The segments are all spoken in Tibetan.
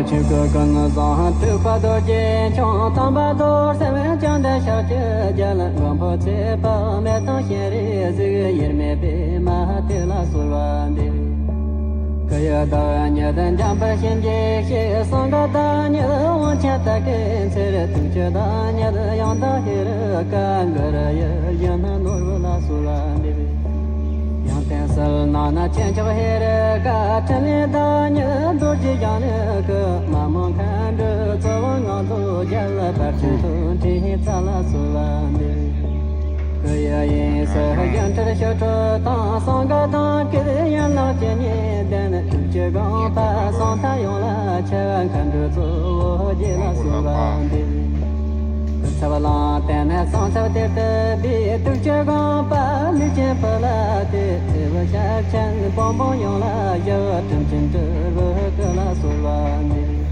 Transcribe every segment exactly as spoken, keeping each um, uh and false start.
ཆོས་སྐུ་ཀུན་བཟང་སྤྲུལ་པ་རྡོ་རྗེ་འཆང་། དམ་པ་རྡོར་སེམས་བྱང་ལྡན་ཕྱག་བཅུའི་རྒྱལ། མགོན་པོ་ཚེ་དཔག་མེད་དང་སྤྱན་རས་གཟིགས། དབྱེར་མེད་པདྨ་དེ་ལ་གསོལ་བ་འདེབས། སྐུ་ཡི་བདག་ཉིད་འཇམ་དཔལ་གཤིན་རྗེའི་གཤེད། གསང་སྔགས་བདག་ཉིད་དབང་ཆེན་དར་གྱི་ཚེར། ཐུགས་ཀྱི་བདག་ཉིད་ཡང་དག་ཧེ་རུ་ཀ། གུ་རུ་ཡིད་བཞིན་ནོར་བུ་ལ་གསོལ་བ་འདེབས། ཡང་དེང་ཕྱིར་ནང་ན་ཆེན་མཆོག་ཧེ་རུ་ཀ། ཕྲིན་ལས་བདག་ཉིད་རྡོ་རྗེ་འཆང་ནི་སྐུ། མ་མོ་མཁའ་འགྲོའི་ཚོགས་དབང་ངང་དུ་རྒྱལ། ཕར་ཕྱིན་དུ་འཕྲིན་ཡིག་ཚ་ལ་གསོལ་བ་འདེབས། སྐུ་ཡི་དབྱིངས་སུ་སྒྱུ་འཕྲུལ་ཞི་ཁྲོ་དང་། གསང་སྔགས་དང་སྐུ་ཡན་ལག་བཅུ་གཉིས་ལྡན། ཐུགས་ཀྱི་དགོངས་པ་ཟང་ཐལ་ཡོངས་ལ་ཁྱབ། མཁའ་འགྲོའི་གཙོ་བོ་རྗེ་ལ་གསོལ་བ་འདེབས། སྐུ་ཚབ་གླང་དེ་ནས་གསང་ཚབ་གཏེར་དུ་སྦས། ཐུགས་ཀྱི་དགོངས་པ་ལུས་ཅན་བུ་ལ་གཏད། ཐེ་བོ་ཞབས་ཆེན་བུམ་པ་ཡོངས་ལ་བཞག། དྲིན་ཅན་སྤྲུལ་པའི་སྐུ་ལ་གསོལ་བ་འདེབས།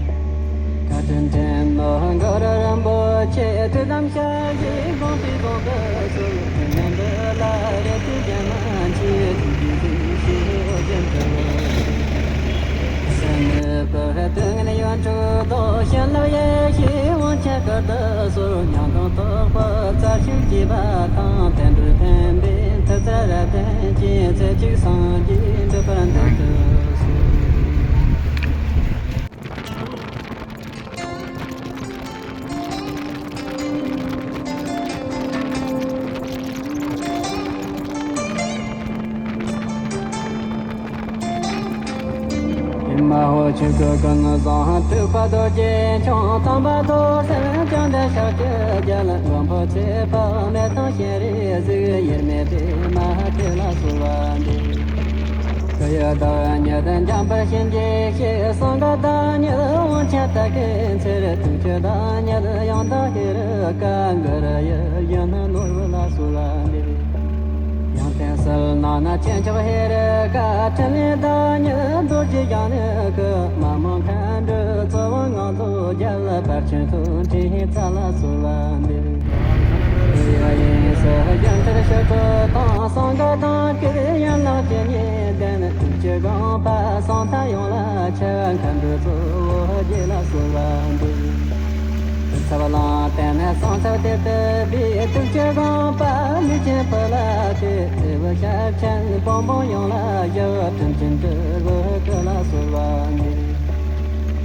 བཀའ་དྲིན་ཆེན་ནོ་གུ་རུ་རིན་པོ་ཆེ། ཐུགས་དམ་ཞལ་བཞེས་དགོངས་པའི་དོན་དུ་གསོལ། ཐུགས་ངན་འདི་ལ་རེ་ལྟོས་གཞན་མ་མཆིས། ཐུགས་རྗེས་གཟིགས་ཤིག་ཨོ་རྒྱན་སྤྲུལ་པའི། སེམས་ནི་བོད་དུས་ངན་ཡོན་དྲུག་ལྡོག། བྱིན་རླབས་ཡེ་ཤེས་དབང་ཆེན་སྐུར་དུ་གསོལ། ཉང་སྟོང་རྟོགས་པའི་རྩལ་ཤུགས་རྒྱས་པ་དང་། བསྟན་འགྲོའི་ཕན་པའི་མཐུ་རྩལ་རབ་བརྟན་ཅན། རྩེ་གཅིག་སངས་རྒྱས་འགྲུབ་པར་འདོད་དུ་གསོལ། མ་ཧོ་ཆོས་སྐུ་ཀུན་བཟང་སྤྲུལ་པ་རྡོ་རྗེ་འཆང་། དམ་པ་རྡོར་སེམས་བྱང་ལྡན་ཕྱག་བཅུའི་རྒྱལ། མགོན་པོ་ཚེ་དཔག་མེད་དང་སྤྱན་རས་གཟིགས། དབྱེར་མེད་པདྨ་དེ་ལ་གསོལ་བ་འདེབས། སྐུ་ཡི་བདག་ཉིད་འཇམ་དཔལ་གཤིན་རྗེའི་གཤེད། གསང་སྔགས་བདག་ཉིད་དབང་ཆེན་དར་གྱི་ཚེར། ཐུགས་ཀྱི་བདག་ཉིད་ཡང་དག་ཧེ་རུ་ཀ། གུ་རུ་ཡིད་བཞིན་ནོར་བུ་ལ་གསོལ་བ་འདེབས། ཡང་དེང་ཕྱིར་ནང་ན་ཆེན་མཆོག་ཧེ་རུ་ཀ། ཕྲིན་ལས་བདག་ཉིད་རྡོ་རྗེ་འཆང་ནི་སྐུ། མ་མོ་མཁའ་འགྲོའི་ཚོགས་དབང་ངང་དུ་རྒྱལ། ཕར་ཕྱིན་དུ་འཕྲིན་ཡིག་ཚ་ལ་གསོལ་བ་འདེབས། སྐུ་ཡི་དབྱིངས་སུ་སྒྱུ་འཕྲུལ་ཞི་ཁྲོ་དང་། གསང་སྔགས་དང་སྐུ་ཡན་ལག་བཅུ་གཉིས་ལྡན། ཐུགས་ཀྱི་དགོངས་པ་ཟང་ཐལ་ཡོངས་ལ་ཁྱབ། མཁའ་འགྲོའི་གཙོ་བོ་རྗེ་ལ་གསོལ་བ་འདེབས། ཚབ་གླང་དེ་ནས་གསང་ཚབ་གཏེར་དུ་སྦས། ཐུགས་ཀྱི་དགོངས་པ་ལུས་ཅན་བུ་ལ་གཏད། ཐེ་བོ་ཞབས་ཆེན་བུམ་པ་ཡོངས་ལ་བཞག། དྲིན་ཅན་སྤྲུལ་པའི་སྐུ་ལ་གསོལ་བ་འདེབས།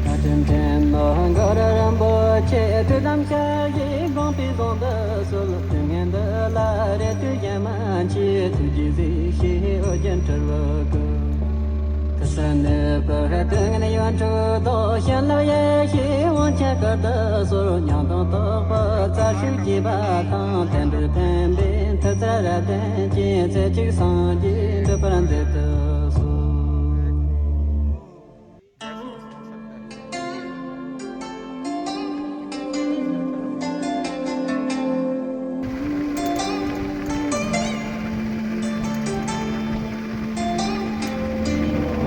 བཀའ་དྲིན་ཆེན་ནོ་གུ་རུ་རིན་པོ་ཆེ། ཐུགས་དམ་ཞལ་བཞེས་དགོངས་པའི་དོན་དུ་གསོལ། ཐུགས་ངན་འདི་ལ་རེ་ལྟོས་གཞན་མ་མཆིས། ཐུགས་རྗེས་གཟིགས་ཤིག་ཨོ་རྒྱན་སྤྲུལ་པའི་སྐུ། ཁུ་སིམ་ནས་བུ་ཧ་དུས་ངན་ཡོན་དྲུག་ལྡོག། བྱིན་རླབས་ཡེ་ཤེས་དབང་ཆེན་སྐུར་དུ་གསོལ། ཉང་སྟོང་རྟོགས་པའི་རྩལ་ཤུགས་རྒྱས་པ་དང་། བསྟན་འགྲོའི་ཕན་པའི་མཐུ་རྩལ་རབ་བརྟན་ཅན། རྩེ་གཅིག་སངས་རྒྱས་འགྲུབ་པར་མཛད་དུ་གསོལ།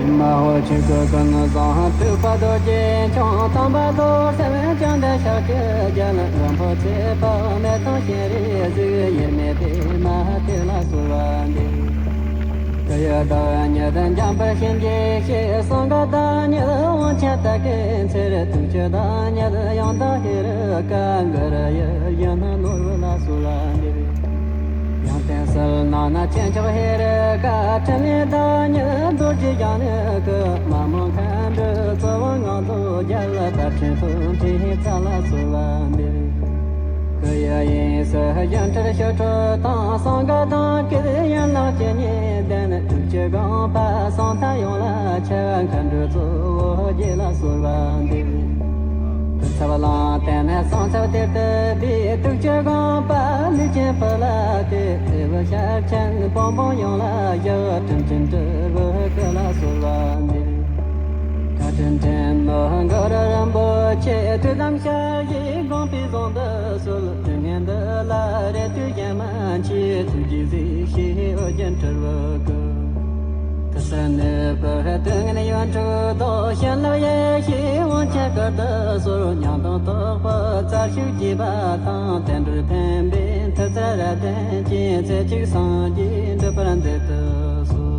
མ་ཧོ་ཆོས་སྐུ་ཀུན་བཟང་སྤྲུལ་པ་རྡོ་རྗེ་འཆང་། དམ་པ་རྡོར་སེམས་བྱང་ལྡན་ཕྱག་བཅུའི་རྒྱལ། མགོན་པོ་ཚེ་དཔག་མེད་དང་སྤྱན་རས་གཟིགས། དབྱེར་མེད་པདྨ་དེ་ལ་གསོལ་བ་འདེབས། སྐུ་ཡི་བདག་ཉིད་འཇམ་དཔལ་གཤིན་རྗེའི་གཤེད། གསང་སྔགས་བདག་ཉིད་དབང་ཆེན་དར་གྱི་ཚེར། ཐུགས་ཀྱི་བདག་ཉིད་ཡང་དག་ཧེ་རུ་ཀ། གུ་རུ་ཡིད་བཞིན་ནོར་བུ་ལ་གསོལ་བ་འདེབས། ཡང་དེང་ཕྱིར་ནང་ན་ཆེན་མཆོག་ཧེ་རུ་ཀ། ཕྲིན་ལས་བདག་ཉིད་རྡོ་རྗེ་འཆང་ནི་སྐུ། མ་མོ་མཁའ་འགྲོའི་ཚོགས་དབང་ངང་དུ་རྒྱལ། ཕར་ཕྱིན་དུ་འཕྲིན་ཡིག་ཚ་ལ་གསོལ་བ་འདེབས། སྐུ་ཡི་དབྱིངས་སུ་སྒྱུ་འཕྲུལ་ཞི་ཁྲོ་དང་། གསང་སྔགས་དང་སྐུ་ཡན་ལག་བཅུ་གཉིས་ལྡན། ཐུགས་ཀྱི་དགོངས་པ་ཟང་ཐལ་ཡོངས་ལ་ཁྱབ། མཁའ་འགྲོའི་གཙོ་བོ་རྗེ་ལ་གསོལ་བ་འདེབས། ཚབ་གླང་དེ་ནས་གསང་ཚབ་གཏེར་དུ་སྦས། ཐུགས་ཀྱི་དགོངས་པ་ལུས་ཅན་བུ་ལ་གཏད། ཐེ་བོ་ཞབས་ཆེན་བུམ་པ་ཡོངས་ལ་བཞག། དྲིན་ཅན་སྤྲུལ་པའི་སྐུ་ལ་གསོལ་བ་འདེབས། བཀའ་དྲིན་ཆེན་ནོ་གུ་རུ་རིན་པོ་ཆེ། ཐུགས་དམ་ཞལ་བཞེས་དགོངས་པའི་དོན་དུ་གསོལ། ཐུགས་ངན་འདི་ལ་རེ་ལྟོས་གཞན་མ་མཆིས། ཐུགས་རྗེས་གཟིགས་ཤིག་ཨོ་རྒྱན་སྤྲུལ་པའི་སྐུ། ཁུ་སིམ་ནས་བུ་ཧ་དུས་ངན་ཡོན་དྲུག་ལྡོག། བྱིན་རླབས་ཡེ་ཤེས་དབང་ཆེན་སྐུར་དུ་གསོལ། ཉང་སྟོང་རྟོགས་པའི་རྩལ་ཤུགས་རྒྱས་པ་དང་། བསྟན་འགྲོའི་ཕན་པའི་མཐུ་རྩལ་རབ་བརྟན་ཅན། རྩེ་གཅིག་སངས་རྒྱས་འགྲུབ་པར་མཛད་དུ་གསོལ།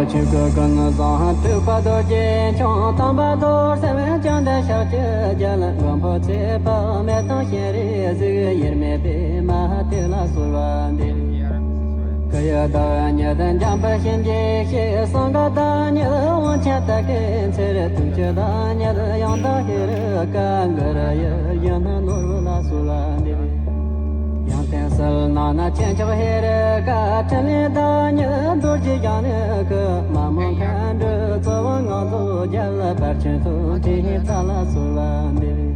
ཆོས་སྐུ་ཀུན་བཟང་སྤྲུལ་པ་རྡོ་རྗེ་འཆང་། དམ་པ་རྡོར་སེམས་བྱང་འདི་ཕྱག་བཅུ་རྒྱལ། མགོན་པོ་ཚེ་དཔག་མེད་དང་སྤྱན་རས་གཟིགས། དབྱེར་མེད་པད་མ་དེ་ལ་གསོལ་བ་འདེབས། སྐུ་ཡི་བདག་ཉིད་འཇམ་དཔལ་གཤིན་རྗེའི་གཤེད། གསང་སྔགས་བདག་ཉིད་དབང་ཆེན་དར་དཀར་ཚེ་རིང་། ཐུགས་ཀྱི་བདག་ཉིད་ཡང་དག་ཧེ་རུ་ཀ། གུ་རུ་ཡིད་བཞིན་ནོར་བུ་ལ་གསོལ་བ་འདེབས། ཡང་དེང་ཕྱི་ནང་ན་ཆེན་མཆོག་ཧེ་རུ་ཀ། ཕྲིན་ལས་བདག་ཉིད་རྡོ་རྗེ་འཆང་ནི་སྐུ། མ་མོ་མཁའ་འགྲོའི་གཙོ་བོ་ངང་དུ་རྒྱལ། ཕར་ཕྱིན་དྲུག་ཁྲིའི་རྩ་ལ་གསོལ་བ་འདེབས།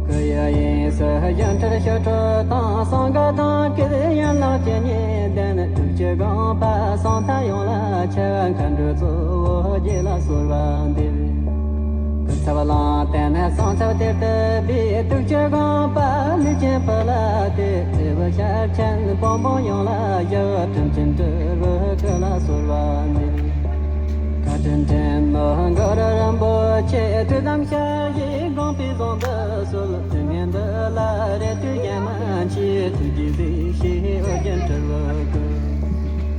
སྐུ་ཡི་དབྱིངས་སུ་སྒྱུ་འཕྲུལ་ཞི་ཁྲོ་དང་། གསང་སྔགས་དང་སྐུ་ཡན་ལག་བཅུ་གཉིས་ལྡན། ཐུགས་ཀྱི་དགོངས་པ་ཟང་ཐལ་ཡོངས་ལ་ཁྱབ། མཁའ་འགྲོའི་གཙོ་བོ་རྗེ་ལ་གསོལ་བ་འདེབས། སྐུ་ཚབ་གླང་དེ་ནས་གསང་ཚབ་གཏེར་དུ་སྦས། ཐུགས་ཀྱི་དགོངས་པ་ལུས་ཅན་ཕུལ་ཏེ། སྐྱེས་བུ་ཤེར་ཕྱིན་བུམ་པ་ཡོངས་ལ་ཞུ། དྲིན་ཅན་སྤྲུལ་པའི་སྐུ་ལ་གསོལ་བ་འདེབས། བཀའ་དྲིན་ཆེན་མོ་གུ་རུ་རིན་པོ་ཆེ། ཐུགས་དམ་ཞལ་བཞེས་དགོངས་པའི་ཟུང་དུ་གསོལ། དུས་ངན་འདི་ལ་རེ་ལྟོས་གཞན་མ་མཆིས། ཐུགས་རྗེས་གཟིགས་ཤིག་ཨོ་རྒྱན་སྤྲུལ་པའི་སྐུ།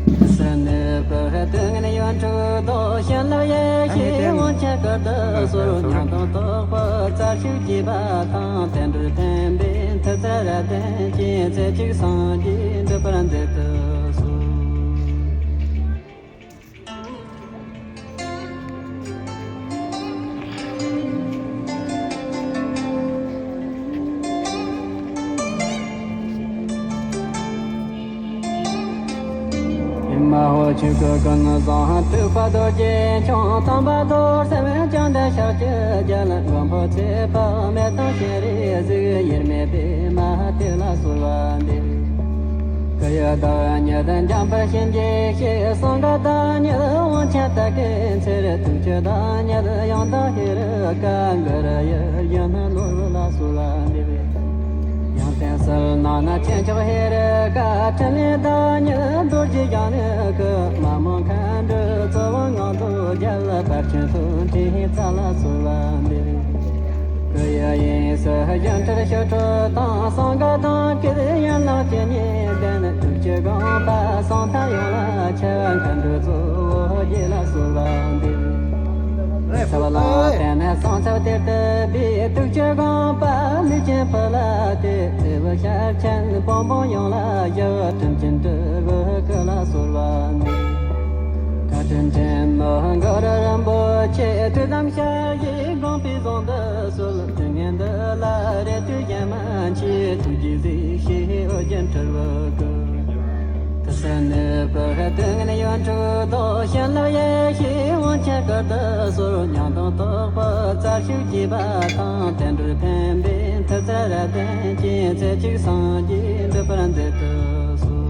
ཕྱི་སྣོད་པའི་དུས་ངན་ཡོངས་གྲོལ་དང་། བྱིན་རླབས་ཡེ་ཤེས་དབང་ཆེན་སྐུར་དུ་གསོལ། ཉང་སྟོང་རྟོགས་པའི་རྩལ་ཤུགས་རྒྱས་པ་དང་། བསྟན་འགྲོའི་བསྟན་པའི་མཐུ་རྩལ་རབ་བརྟན་ཅིང་། རྩེ་གཅིག་སངས་རྒྱས་འགྲུབ་པར་མཛད་དུ་གསོལ། ཨེ་མ་ཧོ། ཆོས་སྐུ་ཀུན་བཟང་སྤྲུལ་པ་རྡོ་རྗེ་འཆང་། དམ་པ་རྡོར་སེམས་བྱང་འདི་ཕྱག་བཅུ་རྒྱལ། མགོན་པོ་ཚེ་དཔག་མེད་དང་སྤྱན་རས་གཟིགས། དབྱེར་མེད་པད་མ་དེ་ལ་གསོལ་བ་འདེབས། སྐུ་ཡི་བདག་ཉིད་འཇམ་དཔལ་གཤིན་རྗེའི་གཤེད། གསང་སྔགས་བདག་ཉིད་དབང་ཆེན་དར་དཀར་ཚེ་རིང་། ཐུགས་ཀྱི་བདག་ཉིད་ཡང་དག་ཧེ་རུ་ཀ། གུ་རུ་ཡིད་བཞིན་ནོར་བུ་ལ་གསོལ་བ་འདེབས། ཡང་དེང་ཕྱི་ནང་ན་ཆེན་མཆོག་ཧེ་རུ་ཀ། ཕྲིན་ལས་བདག་ཉིད་རྡོ་རྗེ་འཆང་ནི་སྐུ། མ་མོ་མཁའ་འགྲོའི་གཙོ་བོ་ངང་དུ་རྒྱལ། ཕར་ཕྱིན་དྲུག་ཁྲིའི་རྩ་ལ་གསོལ་བ་འདེབས། སྐུ་ཡི་དབྱིངས་སུ་སྒྱུ་འཕྲུལ་ཞི་ཁྲོ་དང་། གསང་སྔགས་དང་སྐུ་ཡན་ལག་བཅུ་གཉིས་ལྡན། ཐུགས་ཀྱི་དགོངས་པ་ཟང་ཐལ་ཡོངས་ལ་ཁྱབ། མཁའ་འགྲོའི་གཙོ་བོ་རྗེ་ལ་གསོལ་བ་འདེབས། ཚབ་གླང་དེ་ནས་གསང་ཚབ་གཏེར་དུ་སྦས། ཐུགས་ཀྱི་དགོངས་པ་ལུས་ཅན་ཕུལ་ཏེ། སྐྱེས་བུ་ཤེར་ཕྱིན་བུམ་པ་ཡོངས་ལ་ཞུ། དྲིན་ཅན་སྤྲུལ་པའི་སྐུ་ལ་གསོལ་བ་འདེབས། བཀའ་དྲིན་ཆེན་མོ་གུ་རུ་རིན་པོ་ཆེ། ཐུགས་དམ་ཞལ་བཞེས་དགོངས་པའི་ཟུང་དུ་གསོལ། དུས་ངན་འདི་ལ་རེ་ལྟོས་གཞན་མ་མཆིས། ཐུགས་རྗེས་གཟིགས་ཤིག་ཨོ་རྒྱན་སྤྲུལ་པའི་སྐུ། ཕྱི་སྣོད་པའི་དུས་ངན་ཡོངས་གྲོལ་དང་། བྱིན་རླབས་ཡེ་ཤེས་དབང་ཆེན་སྐུར་དུ་གསོལ། ཉང་སྟོང་རྟོགས་པའི་རྩལ་ཤུགས་རྒྱས་པ་དང་། བསྟན་འགྲོའི་ཕན་པའི་མཐུ་རྩལ་རབ་བརྟན་ཅིང་། རྩེ་གཅིག་སངས་རྒྱས་འགྲུབ་པར་མཛད་དུ་གསོལ།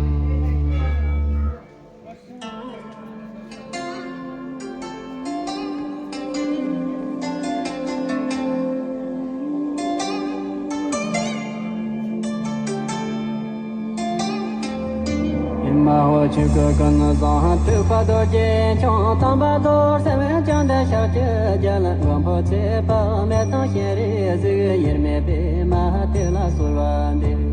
ཨེ་མ་ཧོ། ཆོས་སྐུ་ཀུན་བཟང་སྤྲུལ་པ་རྡོ་རྗེ་འཆང་། དམ་པ་རྡོར་སེམས་བྱང་འདི་ཕྱག་བཅུ་རྒྱལ། མགོན་པོ་ཚེ་དཔག་མེད་དང་སྤྱན་རས་གཟིགས། དབྱེར་མེད་པད་མ་དེ་ལ་གསོལ་བ་འདེབས།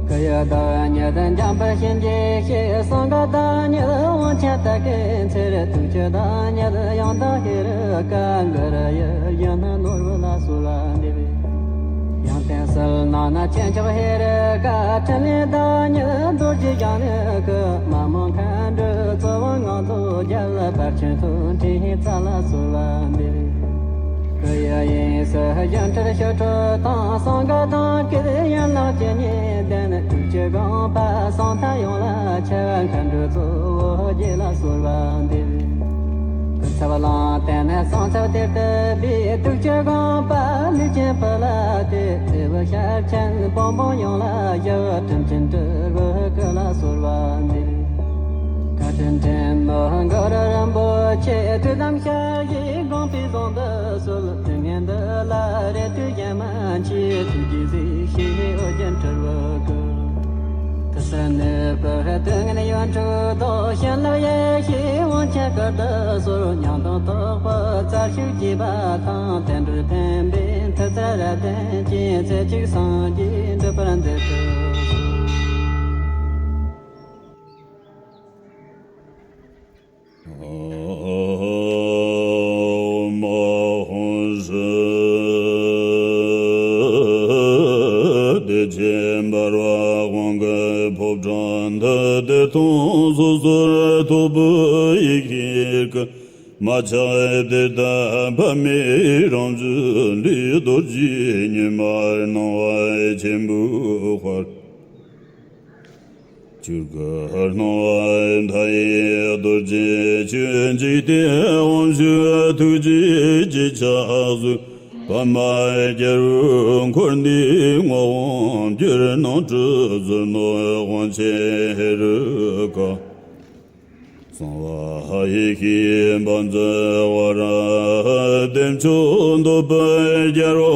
སྐུ་ཡི་བདག་ཉིད་འཇམ་དཔལ་གཤིན་རྗེའི་གཤེད། གསང་སྔགས་བདག་ཉིད་དབང་ཆེན་དར་དཀར་ཚེ་རིང་། ཐུགས་ཀྱི་བདག་ཉིད་ཡང་དག་ཧེ་རུ་ཀ། གུ་རུ་ཡིད་བཞིན་ནོར་བུ་ལ་གསོལ་བ་འདེབས། ཡང་དེང་ཕྱི་ནང་ན་ཆེན་མཆོག་ཧེ་རུ་ཀ། ཕྲིན་ལས་བདག་ཉིད་རྡོ་རྗེ་འཆང་ནི་སྐུ། མ་མོ་མཁའ་འགྲོའི་གཙོ་བོ་ངང་དུ་རྒྱལ། ཕར་ཕྱིན་དྲུག་ཁྲིའི་རྩ་ལ་གསོལ་བ་འདེབས། སྐུ་ཡི་དབྱིངས་སུ་སྒྱུ་འཕྲུལ་ཞི་ཁྲོ་དང་། གསང་སྔགས་དང་སྐུ་ཡན་ལག་བཅུ་གཉིས་ལྡན། ཐུགས་ཀྱི་དགོངས་པ་ཟང་ཐལ་ཡོངས་ལ་ཁྱབ། མཁའ་འགྲོའི་གཙོ་བོ་རྗེ་ལ་གསོལ་བ་འདེབས། སྐུ་ཚབ་གླང་དེ་ནས་གསང་ཚབ་གཏེར་དུ་སྦས། ཐུགས་ཀྱི་དགོངས་པ་ལུས་ཅན་ཕུལ་ཏེ། སྐྱེས་བུ་ཤེར་ཕྱིན་བུམ་པ་ཡོངས་ལ་ཞུ། དྲིན་ཅན་སྤྲུལ་པའི་སྐུ་ལ་གསོལ་བ་འདེབས། བཀའ་དྲིན་ཆེན་མོ་གུ་རུ་རིན་པོ་ཆེ། ཐུགས་དམ་ཞལ་བཞེས་དགོངས་པའི་ཟུང་དུ་གསོལ། དུས་ངན་འདི་ལ་རེ་ལྟོས་གཞན་མ་མཆིས། ཐུགས་རྗེས་གཟིགས་ཤིག་ཨོ་རྒྱན་སྤྲུལ་པའི་སྐུ། ཕྱི་སྣོད་པའི་དུས་ངན་ཡོངས་གྲོལ་དང་། བྱིན་རླབས་ཡེ་ཤེས་དབང་ཆེན་སྐུར་དུ་གསོལ། ཉང་སྟོང་རྟོགས་པའི་རྩལ་ཤུགས་རྒྱས་པ་དང་། བསྟན་འགྲོའི་ཕན་པའི་མཐུ་རྩལ་རབ་བརྟན་ཅིང་། རྩེ་གཅིག་སངས་རྒྱས་འགྲུབ་པར་མཛད་དུ་གསོལ། ཕོ་བྲང་འདི་དེར་མཐོང་སོ་སོར་རྟོག་པའི་ཡེ་ཤེས་ཀྱི། མ་ཆགས་དེ་ལྟ་པ་མེད་རང་བཞིན་ལས་རྡོ་རྗེ་ཉི་མ་སྣང་བ་ཆེན་པོའི་དཔལ། ཆོས་སྐུ་སྣང་བ་མཐའ་ཡས་རྡོ་རྗེ་ཆོས་འཇིག་རྟེན་དབང་ཕྱུག་ཐུགས་རྗེ་ཀྱི་ཕྱག་བཟོད། པདྨ་རྒྱལ་པོའི་འཁོར་འདས་ངག་དབང་བསྒྱུར་སྣང་གྲུ་བཞི་ནོར་དབང་ཆེན་ཧེ་རུ་ཀ། གསང་བ་ཡེ་ཤེས་བཛྲ་ཝཱ་ར་བདེ་མཆོག་འདོད་པའི་རྒྱལ་པོ་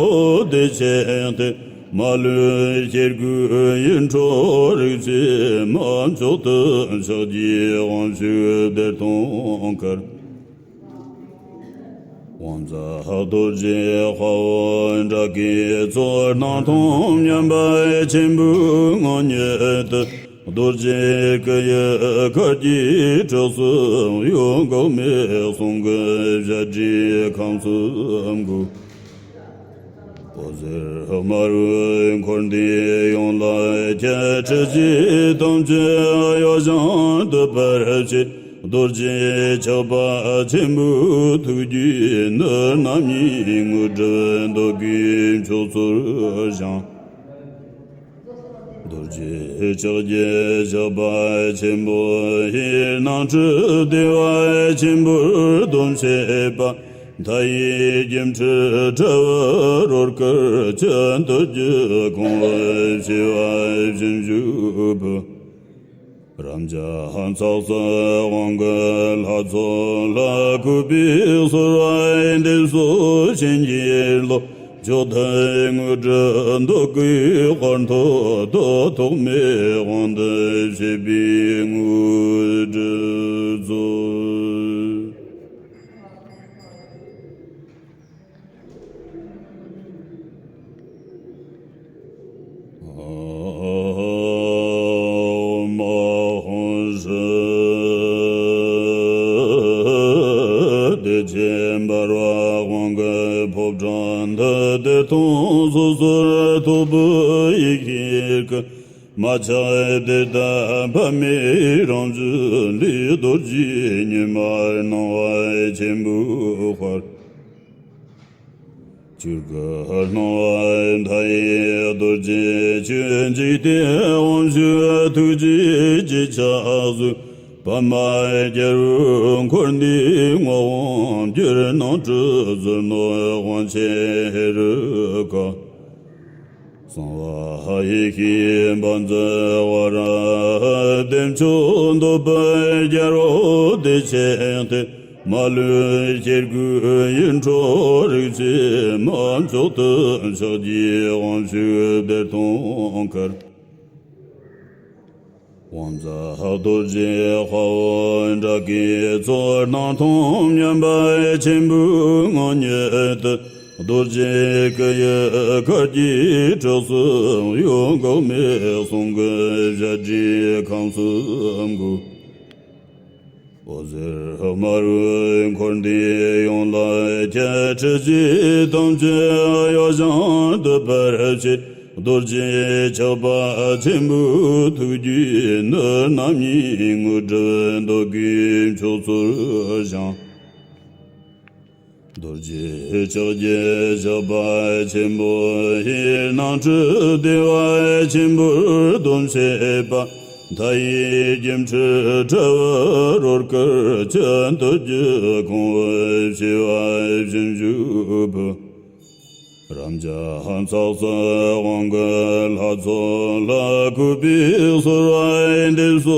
བདེ་ཆེན་ཏེ། མ་ལུས་སྐྱེ་དགུའི་ཡིད་འཕྲོག་རིག་བྱེད་མ་མཆོག་ཏུ་ཕྱག་བགྱིའི་དབང་ཕྱུག་བདེ་སྟོང་དཀར། དབང་མཛད་རྡོ་རྗེ་དཔའ་བོ་དགྲ་བགེགས་ཚོགས་སྣང་སྟོང་མཉམ་པ་ཆེན་པོའི་ངང་ཉིད་དུ། རྡོ་རྗེ་སྐུ་ཡི་གར་གྱིས་གྲུ་གསུམ་གཡོ་འགུགས་མེད་གསུང་གི་བྱ་བྲིས་ཁམས་གསུམ་འགུགས། འོད་ཟེར་དམར་པོས་འཁོར་འདས་ཡོངས་ལ་ཁྱབ། འཁྲུལ་རྒྱུ་ཐམས་ཅད་གཡོ་ཞིང་སྟོབས་པར་བྱེད། རྡོ་རྗེ་ཆགས་པ་ཆེན་པོའི་ཐུགས་རྒྱུད་ནི། རྣམ་གཉིས་དངོས་གྲུབ་འདོད་དགུའི་མཆོག་སྩོལ་ཞིང་། རྡོ་རྗེ་ལྕགས་ཀྱུ་ཞགས་པ་ཆེན་པོ་ཡིས། སྣང་སྲིད་བདེ་བ་ཆེན་པོར་སྡོམ་བྱེད་པ། མཐའ་ཡས་སྒྱུ་འཕྲུལ་དྲ་བའི་རོལ་གར་ཅན། དུས་ཀྱི་གོང་བུ་བྱེ་བ་བཞི་བཞུགས་པའི། རབ་འབྱམས་ཚོགས་བསགས་དབང་གི་ལྷ་ཚོགས་ལ། གུས་པས་གསོལ་བ་འདེབས་སོ་བྱིན་གྱིས་རློབས། མཆོག་ཐུན་དངོས་གྲུབ་འདོད་དགུའི་དཔལ་མཐོ་བསྟོད། ཐོགས་མེད་དབང་དུ་བྱེད་པའི་དངོས་གྲུབ་སྩོལ། བདེ་ཆེན་འབར་བ་དབང་གི་ཕོ་བྲང་འདི། དེར་མཐོང་སོ་སོར་རྟོག་པའི་ཡེ་ཤེས་སྐུ། མ་ཆགས་དེ་ལྟ་པ་མེད་རང་བཞིན་ལས། རྡོ་རྗེ་ཉི་མ་སྣང་བ་ཆེན་པོའི་དཔལ། ཆོས་སྐུ་སྣང་བ་མཐའ་ཡས་རྡོ་རྗེ་ཆོས་འཇིག་རྟེན་དབང་ཕྱུག་ཐུགས་རྗེ་ཀྱི་ཕྱག་བཟོད། པདྨ་རྒྱལ་པོའི་འཁོར་འདས་ངག་དབང་བསྒྱུར་སྣང་གྲུ་བཞི་ནོར་དབང་ཆེན་ཧེ་རུ་ཀ། གསང་བ་ཡེ་ཤེས་བཛྲ་ཝཱ་ར་བདེ་མཆོག་འདོད་པའི་རྒྱལ་པོ་བདེ་ཆེན་ཏེ། མ་ལུས་སྐྱེ་དགུའི་ཡིད་འཕྲོག་རིག་བྱེད་མ་མཆོག་ཏུ་ཕྱག་བགྱིའི་དབང་ཕྱུག་བདེ་སྟོང་དཀར། དབང་མཛད་རྡོ་རྗེ་དཔའ་བོ་དགྲ་བགེགས་ཚོགས་སྣང་སྟོང་མཉམ་པ་ཆེན་པོའི་ངང་ཉིད་དུ། རྡོ་རྗེ་སྐུ་ཡི་གར་གྱིས་གྲུ་གསུམ་གཡོ་འགུགས་མེད་གསུང་གི་བྱ་བྲིས་ཁམས་གསུམ་འགུགས། འོད་ཟེར་དམར་པོས་འཁོར་འདས་ཡོངས་ལ་ཁྱབ། འཁྲུལ་རྒྱུ་ཐམས་ཅད་གཡོ་ཞིང་སྟོབས་པར་བྱེད། རྡོ་རྗེ་ཆགས་པ་ཆེན་པོའི་ཐུགས་རྒྱུད་ནི། རྣམ་གཉིས་དངོས་གྲུབ་འདོད་དགུའི་མཆོག་སྩོལ་ཞིང་། རྡོ་རྗེ་ལྕགས་ཀྱུ་ཞགས་པ་ཆེན་པོ་ཡིས། སྣང་སྲིད་བདེ་བ་ཆེན་པོར་སྡོམ་བྱེད་པ། མཐའ་ཡས་སྒྱུ་འཕྲུལ་དྲ་བའི་རོལ་གར་ཅན། དུས་ཀྱི་གོང་བུ་བྱེ་བ་བཞིན་བཞུགས་པའི། རབ་འབྱམས་ཚོགས་བསགས་དབང་གི་ལྷ་ཚོགས་ལ། གུས་པས་གསོལ་བ་འདེབས་སོ་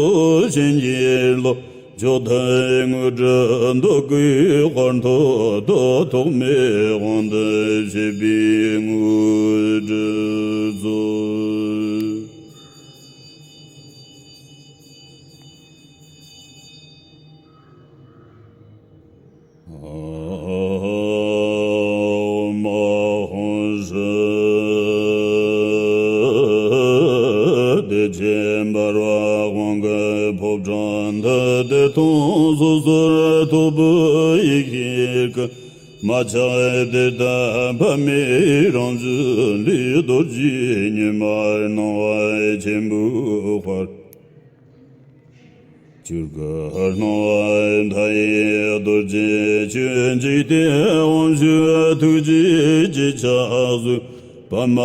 བྱིན་གྱིས་རློབས། མཆོག་ཐུན་དངོས་གྲུབ་འདོད་དགུའི་དཔལ་མཐོ་བསྟོད། ཐོགས་མེད་དབང་དུ་བྱེད་པའི་དངོས་གྲུབ་སྩོལ། བདེ་ཆེན་འབར་བ་དབང་གི་ཕོ་བྲང་འདི། དེར་མཐོང་སོ་སོར་རྟོག་པའི་ཡེ་ཤེས་སྐུ། མ་ཆགས་དེ་ལྟར་ཕ་མའི་རང་བཞིན་ལས། རྡོ་རྗེ་ཉི་མར་སྣང་བ་ཆེན་པོའི་དཔལ། ཆོས་སྐུར་སྣང་བ་མཐའ་ཡས་རྡོ་རྗེ་ཆོས། འཇིག་རྟེན་དབང་ཕྱུག་ཐུགས་རྗེའི་ཕྱག་བཟོད། པདྨ་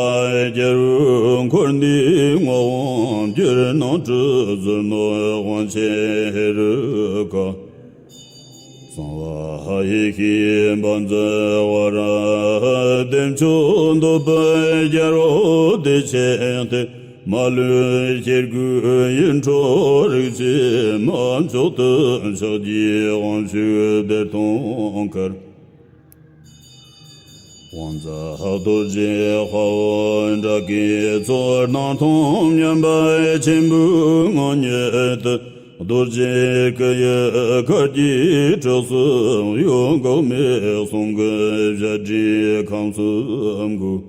རྒྱལ་པོའི་འཁོར་འདས་བསྔོ་བར་འགྱུར། སྣང་སྲིད་ཟིལ་གནོན་དབང་ཆེན་ཧེ་རུ་ཀ། གསང་བ་ཡེ་ཤེས་བཛྲ་ཝཱ་ར། བདེ་མཆོག་འདོད་པའི་རྒྱལ་པོ་བདེ་ཆེན་ཏེ། མ་ལུས་སྐྱེ་དགུའི་ཡིད་འཕྲོག་རིག་བྱེད་མ། མཆོག་ཏུ་ཕྱག་བགྱིའི་དབང་ཕྱུག་བདེ་སྟོང་གར། དབང་མཛད་རྡོ་རྗེ་དཔའ་བོ་ཌཱ་ཀའི་ཚོགས། སྣང་སྟོང་མཉམ་པ་ཆེན་པོའི་ངང་ཉིད་དུ། རྡོ་རྗེ་སྐུ་ཡི་གར་གྱིས་གྲུ་གསུམ་གཡོ། འགག་མེད་གསུང་གི་ཞལ་སྒྲས་ཁམས་གསུམ་འགུགས།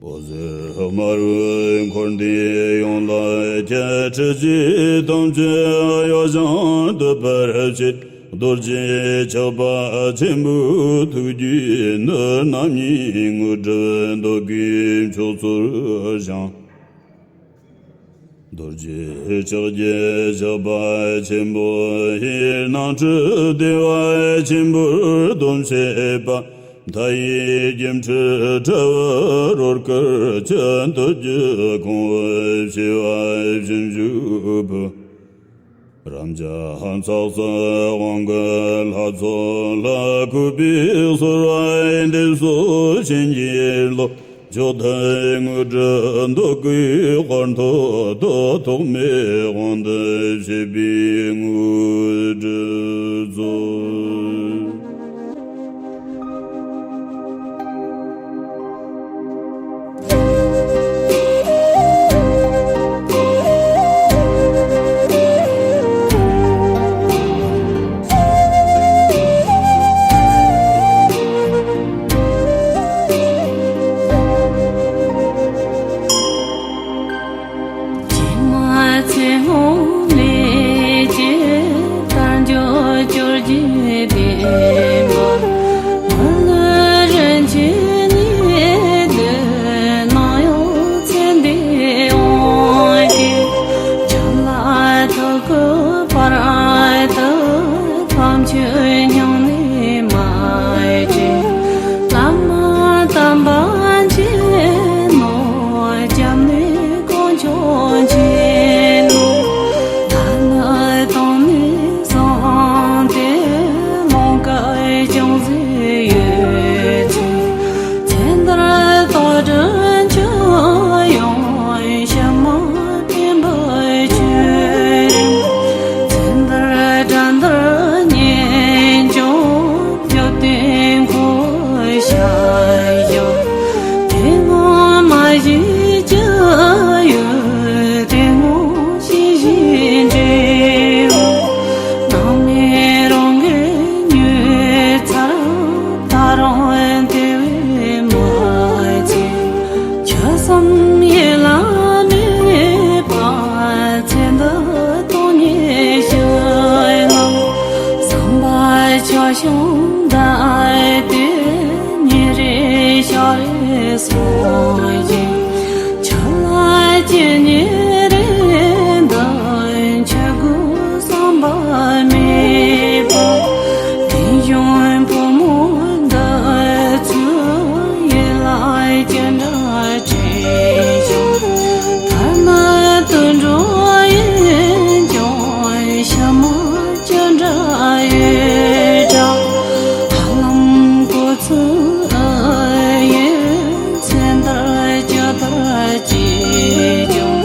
འོད་ཟེར་དམར་པོས་འཁོར་འདས་ཡོངས་ལ་ཁྱབ། འཁྲུལ་ཞིག་ཐམས་ཅད་གཡོ་ཞིང་འདུད་པར་བྱེད། རྡོ་རྗེ་ཆགས་པ་ཆེན་པོའི་ཐུགས་རྒྱུད་ནི། རྣམ་གཉིས་དངོས་གྲུབ་འདོད་དགུའི་མཆོག་སྩོལ་ཞིང་། རྡོ་རྗེ་ལྕགས་ཀྱུ་ཞགས་པ་ཆེན་པོ་ཡིས། སྣང་སྲིད་བདེ་བ་ཆེན་པོར་སྡོམ་བྱེད་པ། མཐའ་ཡས་སྒྱུ་འཕྲུལ་དྲ་བའི་རོལ་གར་ཅན། བསྟོད་རྒྱུད་གོང་བུ་བྱེ་བ་བཞིན་བཞུགས་པའི། རབ་འབྱམས་ཚོགས་གསོག་དབང་གི་ལྷ་ཚོགས་ལ། གུས་པས་གསོལ་བ་འདེབས་སོ་བྱིན་གྱིས་རློབས། མཆོག་ཐུན་དངོས་གྲུབ་འདོད་དགུའི་དཔལ་མཐོ་སྟོབས། ཐོགས་མེད་དབང་དུ་བྱེད་པའི་དངོས་གྲུབ་སྩོལ། ཕྱི་མ་ཚེ་སྔོན་ལས་ཀྱི་དལ་འབྱོར་བཅོ་བརྒྱད་ལྡན་པ། མི་ལུས་རིན་ཆེན་ཉིད་དུ་སྣང་ཡང་ཚེ་འདིའི་དབང་གིས། ཆོས་ལ་ཐོགས་གུས་པར་ལྟ། དམ་ཆོས་སྙིང་ནས་མ་བརྗེད། བླ་མ་དམ་པ་མཁྱེན་ནོ། སྐྱབས་གནས་དཀོན་མཆོག་མཁྱེན་ནོ། ད་ནི་དོན་ནི་བཟང་སྟེ་ལོངས་སྐུ་ཅུང་ཟད་ཡོད་ཚེ། ཚེ་འདིར་རྟོགས་གྲོལ་མཆོག་ཡོང་། ཕྱི་མ་བདེན་པར་ཆོས་རིན། ཚེ་འདིར་དགྲ་འདུལ་གཉེན་སྐྱོང་། འཇིག་རྟེན་འཁོར་བའི་ཞབས་ཞུ། དེ་སྔ་མ་ཤེས་ཀྱི་ཡུལ། དེ་སྔ་ཤེས་བཞིན་འབྲེལ་བ། སྣང་མེད་རང་གི་ཉོས་ཚར། ད་རུང་དེ་བས་མ་བརྗེད། ཆོས་སམ་ཡིད་ལ་མེད་པ། ཚེ་འདི་སྟོང་ཉིད་ཤར་ལ། བསམ་པ་ཆ་བཞག་འདི་ལྟས། ཉིན་རེ་ཞག་རེ་སོང་ཞིང་། ཆོས་ལ་སྐྱེལ་ཉིན་རེ་འདི། ཆོས་སྒོ་བསམ་པ་མེད་པ། དེ་བཞིན་བུ་མོ་འདི་ཚོའི་ཡིད་ལ་ཅི་འདྲ་བྲིས་ཤིང་། ཐ་ན་དུད་འགྲོ་ཡིན་ཀྱང་ཕྱི་མ་ཅི་འདྲ་ཡོད་འདྲ། ཧ་ལམ་གོ་ཚོད་ཡིན། ཚེ་འདིར་ཇི་ལྟར་སྐྱེས་ཀྱང་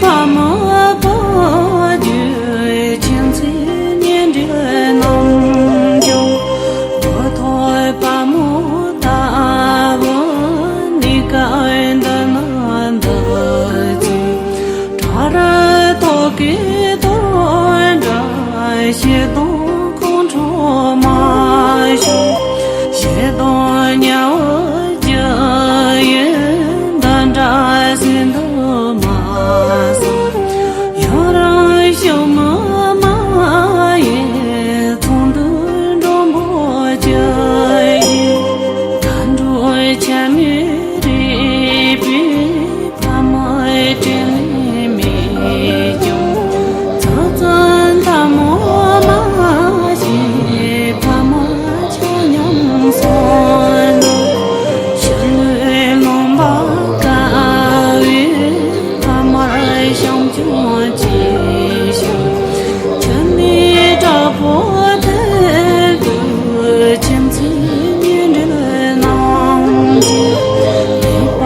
པདྨ་བ་རྒྱུད་མཁྱེན་བརྩེ་ཉེར་འབྲེལ་རྣམས་ཀྱང་། བོད་ཐོག་པདྨོ་ལྟ་བུ་གནས་སྐབས་འདི་ན་འདི་ཚེ། བྲག་རི་ཐོག་གི་རྡོ་འདྲ་ཞེ་སྡང་ཁོང་ཁྲོ་མ་བྱུང་། ཞེ་སྡང་དམྱལ་བའི་རྒྱུ་ཡིན་འདི་འདྲ་ཟེར་འདུག་མ་གསུངས། ཡུན་རིང་ཞིག་མི་མ་ཡིན་ཚོགས་འདུ་འགྲོ་འབོད་ཀྱི་ཡིན། མཁའ་འགྲོ་ཆ་མེད་རིག་པའི་ཕ་མ་དྲིན་ལན་མེད་ཀྱང་། ཚུལ་བཙུན་ཐལ་མོ་མ་བྱེད་ཕ་མ་ཆ་མཉམ་སོང་ན། ཕྱི་ལུས་ལོང་པ་དཀར་བའི་ཕ་མར་བྱམས་སྐྱོང་གྱིས་ཤིག་ཁྱིམ་ནས་དྲག་པོ་ཐད་དུ་ཁྱིམ་མཚེས་ཉེ་འབྲེལ་རྣམས་ཀྱིས། ནད་པ་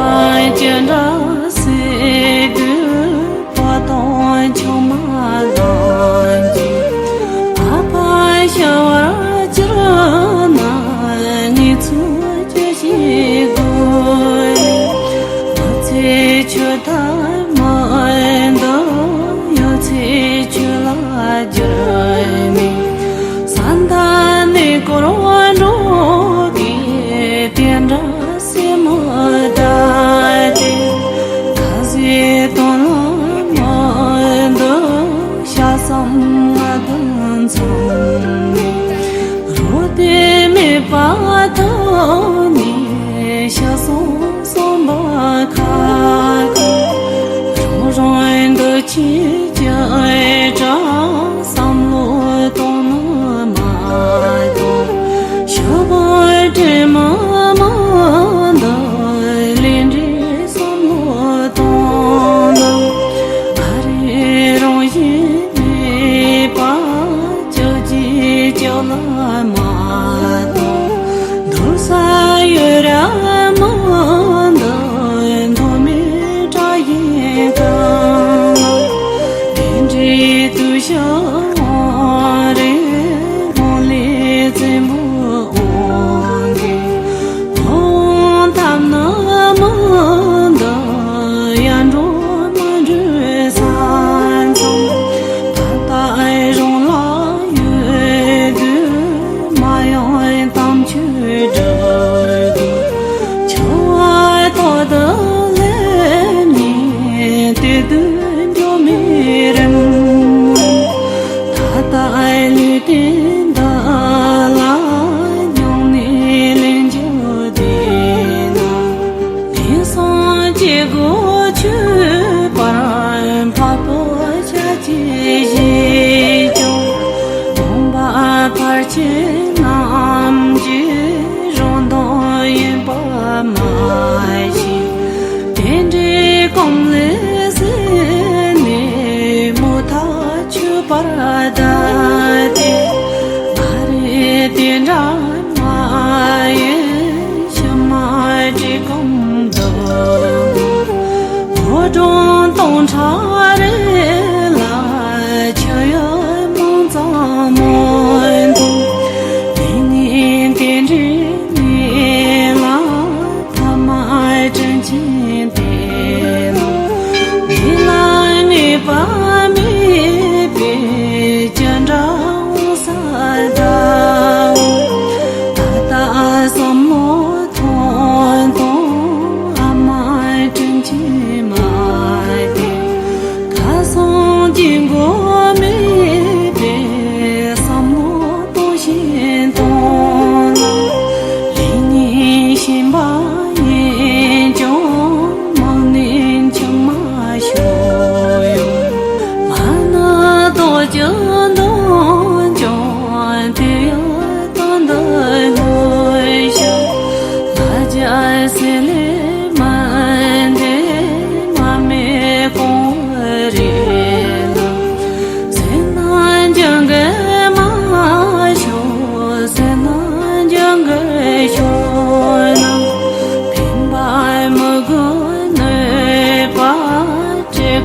ཅི་འདྲ་སེལ་དུས་བ་དང་ཆུང་མ་ལངས་ཀྱིས། ཨ་ཕ་ཤི་བར་གྱུར་ན་ངེད་ཚོས་ཅི་ཞིག་དགོས། མི་ཚེ་ཆུ་ལྟར་མི་འདུག་ཡོད་ཚད་ཆུ་ལ་བསྒྱུར་ནས། ས་མཐའ་ནས་བསྐོར་འགྲོ་གི་དེ་འདྲ་སེམས་མི་དྲག་སྟེ། ཁ་ཟས་དོན་ལ་མི་འདུག་ཤ་ཟ་ང་དང་མཚུངས་ནས། རོ་དེ་མེད་པ་ཐོག་ནས་ཤ་ཟ་བསམ་པ་ཁ་ཁ། རང་རང་འདོད་ཆེ་ཅི་དྲག་བསམ་བློ་གཏོང་ནི་མ་གཏོགས། ཞི་བ་དྲན་མི་མི་འདུག་ལས་འབྲས་བསམ་བློ་གཏོང་ན། ཨ་རིའི་རང་བཞིན་མེད་པ། ཅོག་ཅིག་ཅོག་ལ་མ་གཏོགས། འདུག་ས་ཡོད་ར་མི་འདུག་མཐོ་དམན་དགྲ་ཡི་གང་ལ། དེ་འདྲའི་དུས་ཤིག་འོང་རེ་འོང་ལས་བཙན་པོ་འོང་གི། འོང་ཐབས་ནི་མི་འདུག་ཡར་འགྲོ་མར་འགྲོའི་ས་མཚམས། ད་ལྟ་རང་ལ་ཡོད་དུས་མ་ཡོང་དམ་ཆོས་སྒྲུབ་དགོས། འཆི་བ་ཐོག་ཏུ་སླེབས་ནས་དེ་དུས་འགྲོ་མི་རིང་། ད་ལྟ་ལུས་རྟེན་འདི་ལ་མྱོང་ནས་ལན་རྒྱག་བསྡད་ན། ངན་སོང་སྐྱེ་སྒོ་ཆོད་པར་འཕགས་པོ་ཤཱཀྱའི་བཞེད་ཀྱང་། སྟོན་པ་ཕལ་ཆེར་རྣམས་ཀྱིས་རང་དོན་ཡིན་པ་མ་ཤེས། དེ་འདྲའི་གོམས་ལས་ཟིན་ནས་མུ་མཐའ་ཆོད་པར་གདའ་སྟེ། ཨ་རེ་དེ་འདྲ་མ་ཡིན། ཕྱི་མ་བཀྲེས་སྐོམ་འདུག་བོད་འབྲོང་སྟོང་ཕྲག་རེ་ལ་ཆུ་ཡུར་མང་ཙམ་མོ་འདུག་དེ་ནི་དེ་འདྲའི་མི་ལ་ཐ་མ་དྲིན་ཆེན་དེ་ལ། མི་ལ་ངེས་པ་མེད་པའི་ཅི་འདྲ་འོང་ས་འདྲ། ད་ལྟ་བསམ་བློ་ཐོང་ཐོང་ཨ་མ་དྲིན་ཆེན་མ་དེ། ཁ་སང་སྐྱེ་དགོས་མེད་པའི་བསམ་བློ་གཏོང་བཞིན་གཏོང་ལ། ལས་ངན་ཞེན་པ་ཡིན་ཀྱང་མང་ནས་འཆི་མ་ཤོག་ཡོང་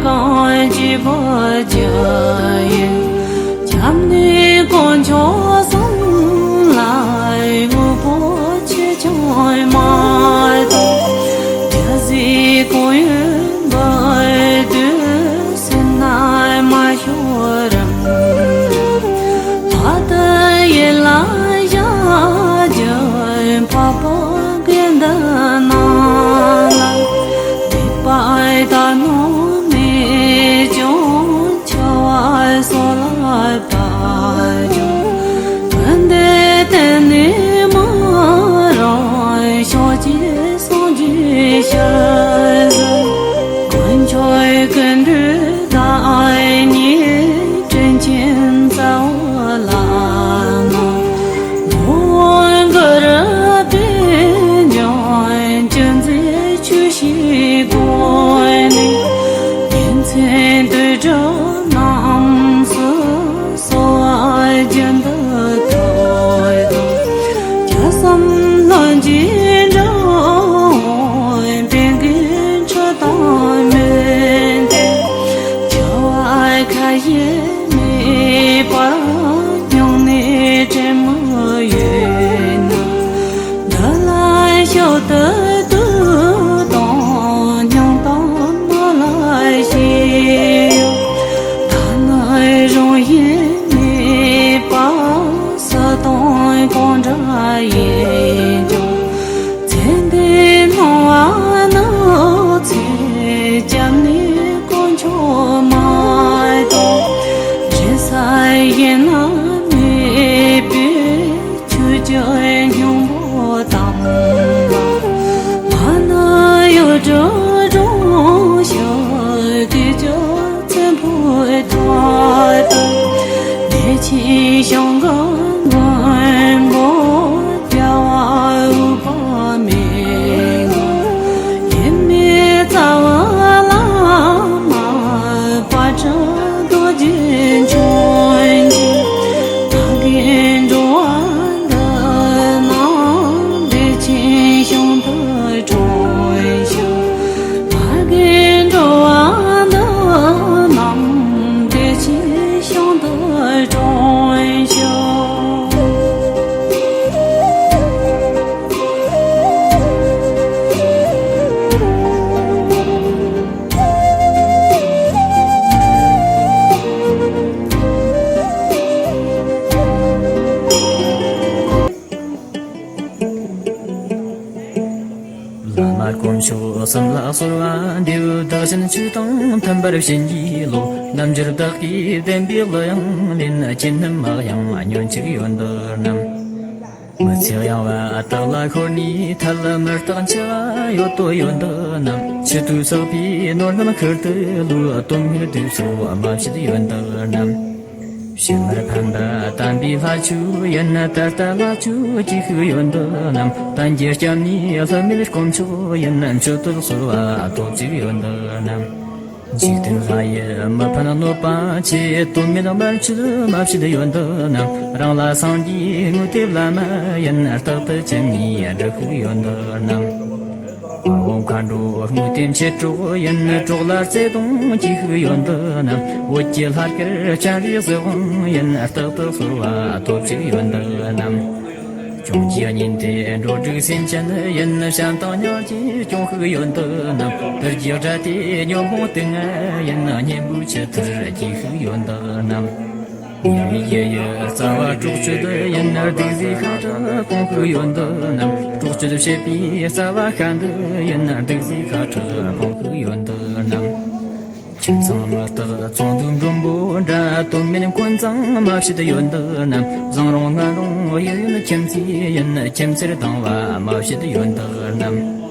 དང་བཅས་པ་རྒྱ་ཡི། ཁྱབ་གནས་དཀོན་མཆོག་གསུམ་ལ། དངོས་པོ་ཆེ་ཆུང་མ་མཐོང་། རྒྱལ་སྲས་སྐུ་ཡོན་འབུལ་དུས། སེམས་ནས་མ་ཤོར་རམ། ད་ལྟ་ཡིད་ལ་བཞག་རྒྱུ། འཕགས་པ་དགེ་འདུན་རྣམས་ལ། དད་པ་དག་སྣང་མེད་ཀྱང་། འཆི་བ་སོགས་ལ་བབ་ཀྱང་། སྐུ་འདི་གཏན་ནས་མ་རངས། ཕྱོགས་བཅུའི་སངས་རྒྱས་ཞལ་གཟིགས། དཀོན་མཆོག་ཀུན་འདུས་བདག་ཉིད། དྲིན་ཆེན་རྩ་བ་བླ་མ། མོའུ་འགལ་རབ་སྦས་ཀྱང་། ཅི་མཛད་ཆོས་བཞིན་སྒོམ་ནས། ཉིན་མཚན་དུས་དྲུག་རྣམས་སུ། གསོལ་བ་རྒྱུན་དུ་ཐོབ་དང་། བརྒྱ་གསུམ་ལྷུན་གྱིས་འགྲོ་འོང་། པད་དཀར་ཁྲི་དང་མན་ཏེ། བྱ་བ་ཁ་ཞིག་མེད་པར། སྙིང་ནས་དྲན་མི་འོས་ན། འདི་ལ་ཞབས་ཏོག་ཏུ་དང་། སྙིང་གཏམ་མ་ལ་བཤད་ཡང་། ད་ནི་རང་བཞིན་མེད་པ། སུ་དང་གང་འདྲ་ཡིན་ཀྱང་། ཚེ་འདི་སྣང་བ་ནི་ཚེ། སྐྱབས་གནས་དཀོན་མཆོག་མ་གཏོགས། འདྲེན་ས་གཞན་ན་མེད་པས། ཆོས་ཀྱི་སྙིང་པོ་དམ་ལ། མ་ཎི་གཡུ་སྒྲ་སྒྲོགས་ཤིང་། བདེ་སྐྱིད་བཙན་པོའི་དོན་དུ། བདེ་ཆེན་ཞིང་གི་མགོན་པོ། རྒྱལ་བ་འོད་དཔག་མེད་ངང་། ཡིད་མེད་རྩ་བ་བླ་མ། དཔལ་སྤྲུལ་རྡོ་རྗེ་འཆང་གིས། ཕ་གིར་འགྲོ་བ་འདི་རྣམས། བདེ་ཆེན་ཞིང་དུ་སྤྲོ་ཤོག་ཕ་གིར་འགྲོ་བ་འདི་རྣམས། བདེ་ཆེན་ཞིང་དུ་སྤྲོ་ཤོག་བླ་མ་དཀོན་མཆོག་གསུམ་ལ་གསོལ་བ་འདེབས། བདག་གཞན་ཆོས་དང་མཐུན་པར་བྱིན་གྱིས་རློབས། རྣལ་འབྱོར་བདག་གིས་བསྟན་པའི་གླུ་དབྱངས་ལེན། ཅི་ནུས་མ་གཡེངས་ཉོན་ཅིག་ཡོན་ཏན་རྣམས། མི་ཚེ་གཡེང་བ་དག་ལ་ཤོར་ནས་ཐལ། མི་རྟག་འཆི་བ་ཡོད་དོ་ཡོན་ཏན་རྣམས། མཆུ་ཏོ་བསྲེགས་པའི་ནོར་རྣམས་ཤུལ་དུ་ལུས། དོན་མེད་དུག་སོགས་མ་བྱེད་ཡོན་ཏན་རྣམས། ཕྱི་མར་ཕན་པ་དམ་པའི་ལྷ་ཆོས་ཡིན། ད་ལྟ་ལྷ་ཆོས་ཀྱི་ཤུགས་ཡོན་ཏན་རྣམས། བསྟན་རྒྱས་སྐྱབས་གནས་བསླུ་མེད་དཀོན་མཆོག་ཡིན། མཆོད་བསྟོད་གསོལ་བ་ཐོབ་ཅིག་ཡོན་ཏན་རྣམས། འཇིག་རྟེན་ལྷ་ཡི་མི་ཕན་གནོད་པ་ཆེ། དོན་མེད་དམར་མཆོད་མ་བྱེད་ཡོན་ཏན་རྣམས། རང་ལ་སངས་རྒྱས་དངོས་ཐེབས་བླ་མ་ཡིན། རྟག་ཏུ་བྱིན་ནས་སྒྲུབ་ཤོག་ཡོན་ཏན་རྣམས། དབང་མཁའ་འགྲོ་དངོས་ཐེབས་མཆེད་གྲོགས་ཡིན། གྲོགས་ལ་བརྩེ་དུང་གྱིས་ཤུགས་ཡོན་ཏན་རྣམས། འོད་ཀྱི་ལྷ་སྐལ་སྤྱན་རས་གཟིགས་དབང་ཡིན། རྟག་ཏུ་གསོལ་བ་ཐོབ་ཅིག་ཡོན་ཏན་རྣམས། སྐྱོང་གི་གཉེན་ཏེ་འགྲོ་དྲུག་སེམས་ཅན་ཡིན། བྱམས་དང་སྙིང་རྗེས་སྐྱོང་ཤུགས་ཡོན་ཏན་རྣམས། དུར་གྱི་དགྲ་སྟེ་ཉོན་མོངས་དུག་ལྔ་ཡིན། གཉེན་པོའི་ཆུ་ཐུར་གྱིས་ཤུགས་ཡོན་ཏན་རྣམས། ཉེ་བའི་ཡུལ་ཡི་རྩ་བ་སྲོག་གཅོད་ཡིན། གདུག་རྩུབ་ཤ་ཁྲག་སྐོང་ཤུགས་ཡོན་ཏན་རྣམས། སྲོག་གཅོད་བྱེད་པའི་རྩ་བ་ཤ་འདི་ཡིན། གདུག་རྩུབ་ཤ་ཁྲག་སྐོང་ཤུགས་ཡོན་ཏན་རྣམས། ཁྱིམ་ཚང་མི་རྟག་ཚོང་དུ་མགྲོན་པོ་འདྲ། དོན་མེད་འཁོན་མཚང་མ་བྱེད་ཡོན་ཏན་རྣམས། བཟང་རུང་ངན་རུང་གཡས་གཡོན་ཁྱིམ་མཚེས་ཡིན། ཁྱིམ་མཚེས་སྡང་བ་མ་བྱེད་ཡོན་ཏན་རྣམས།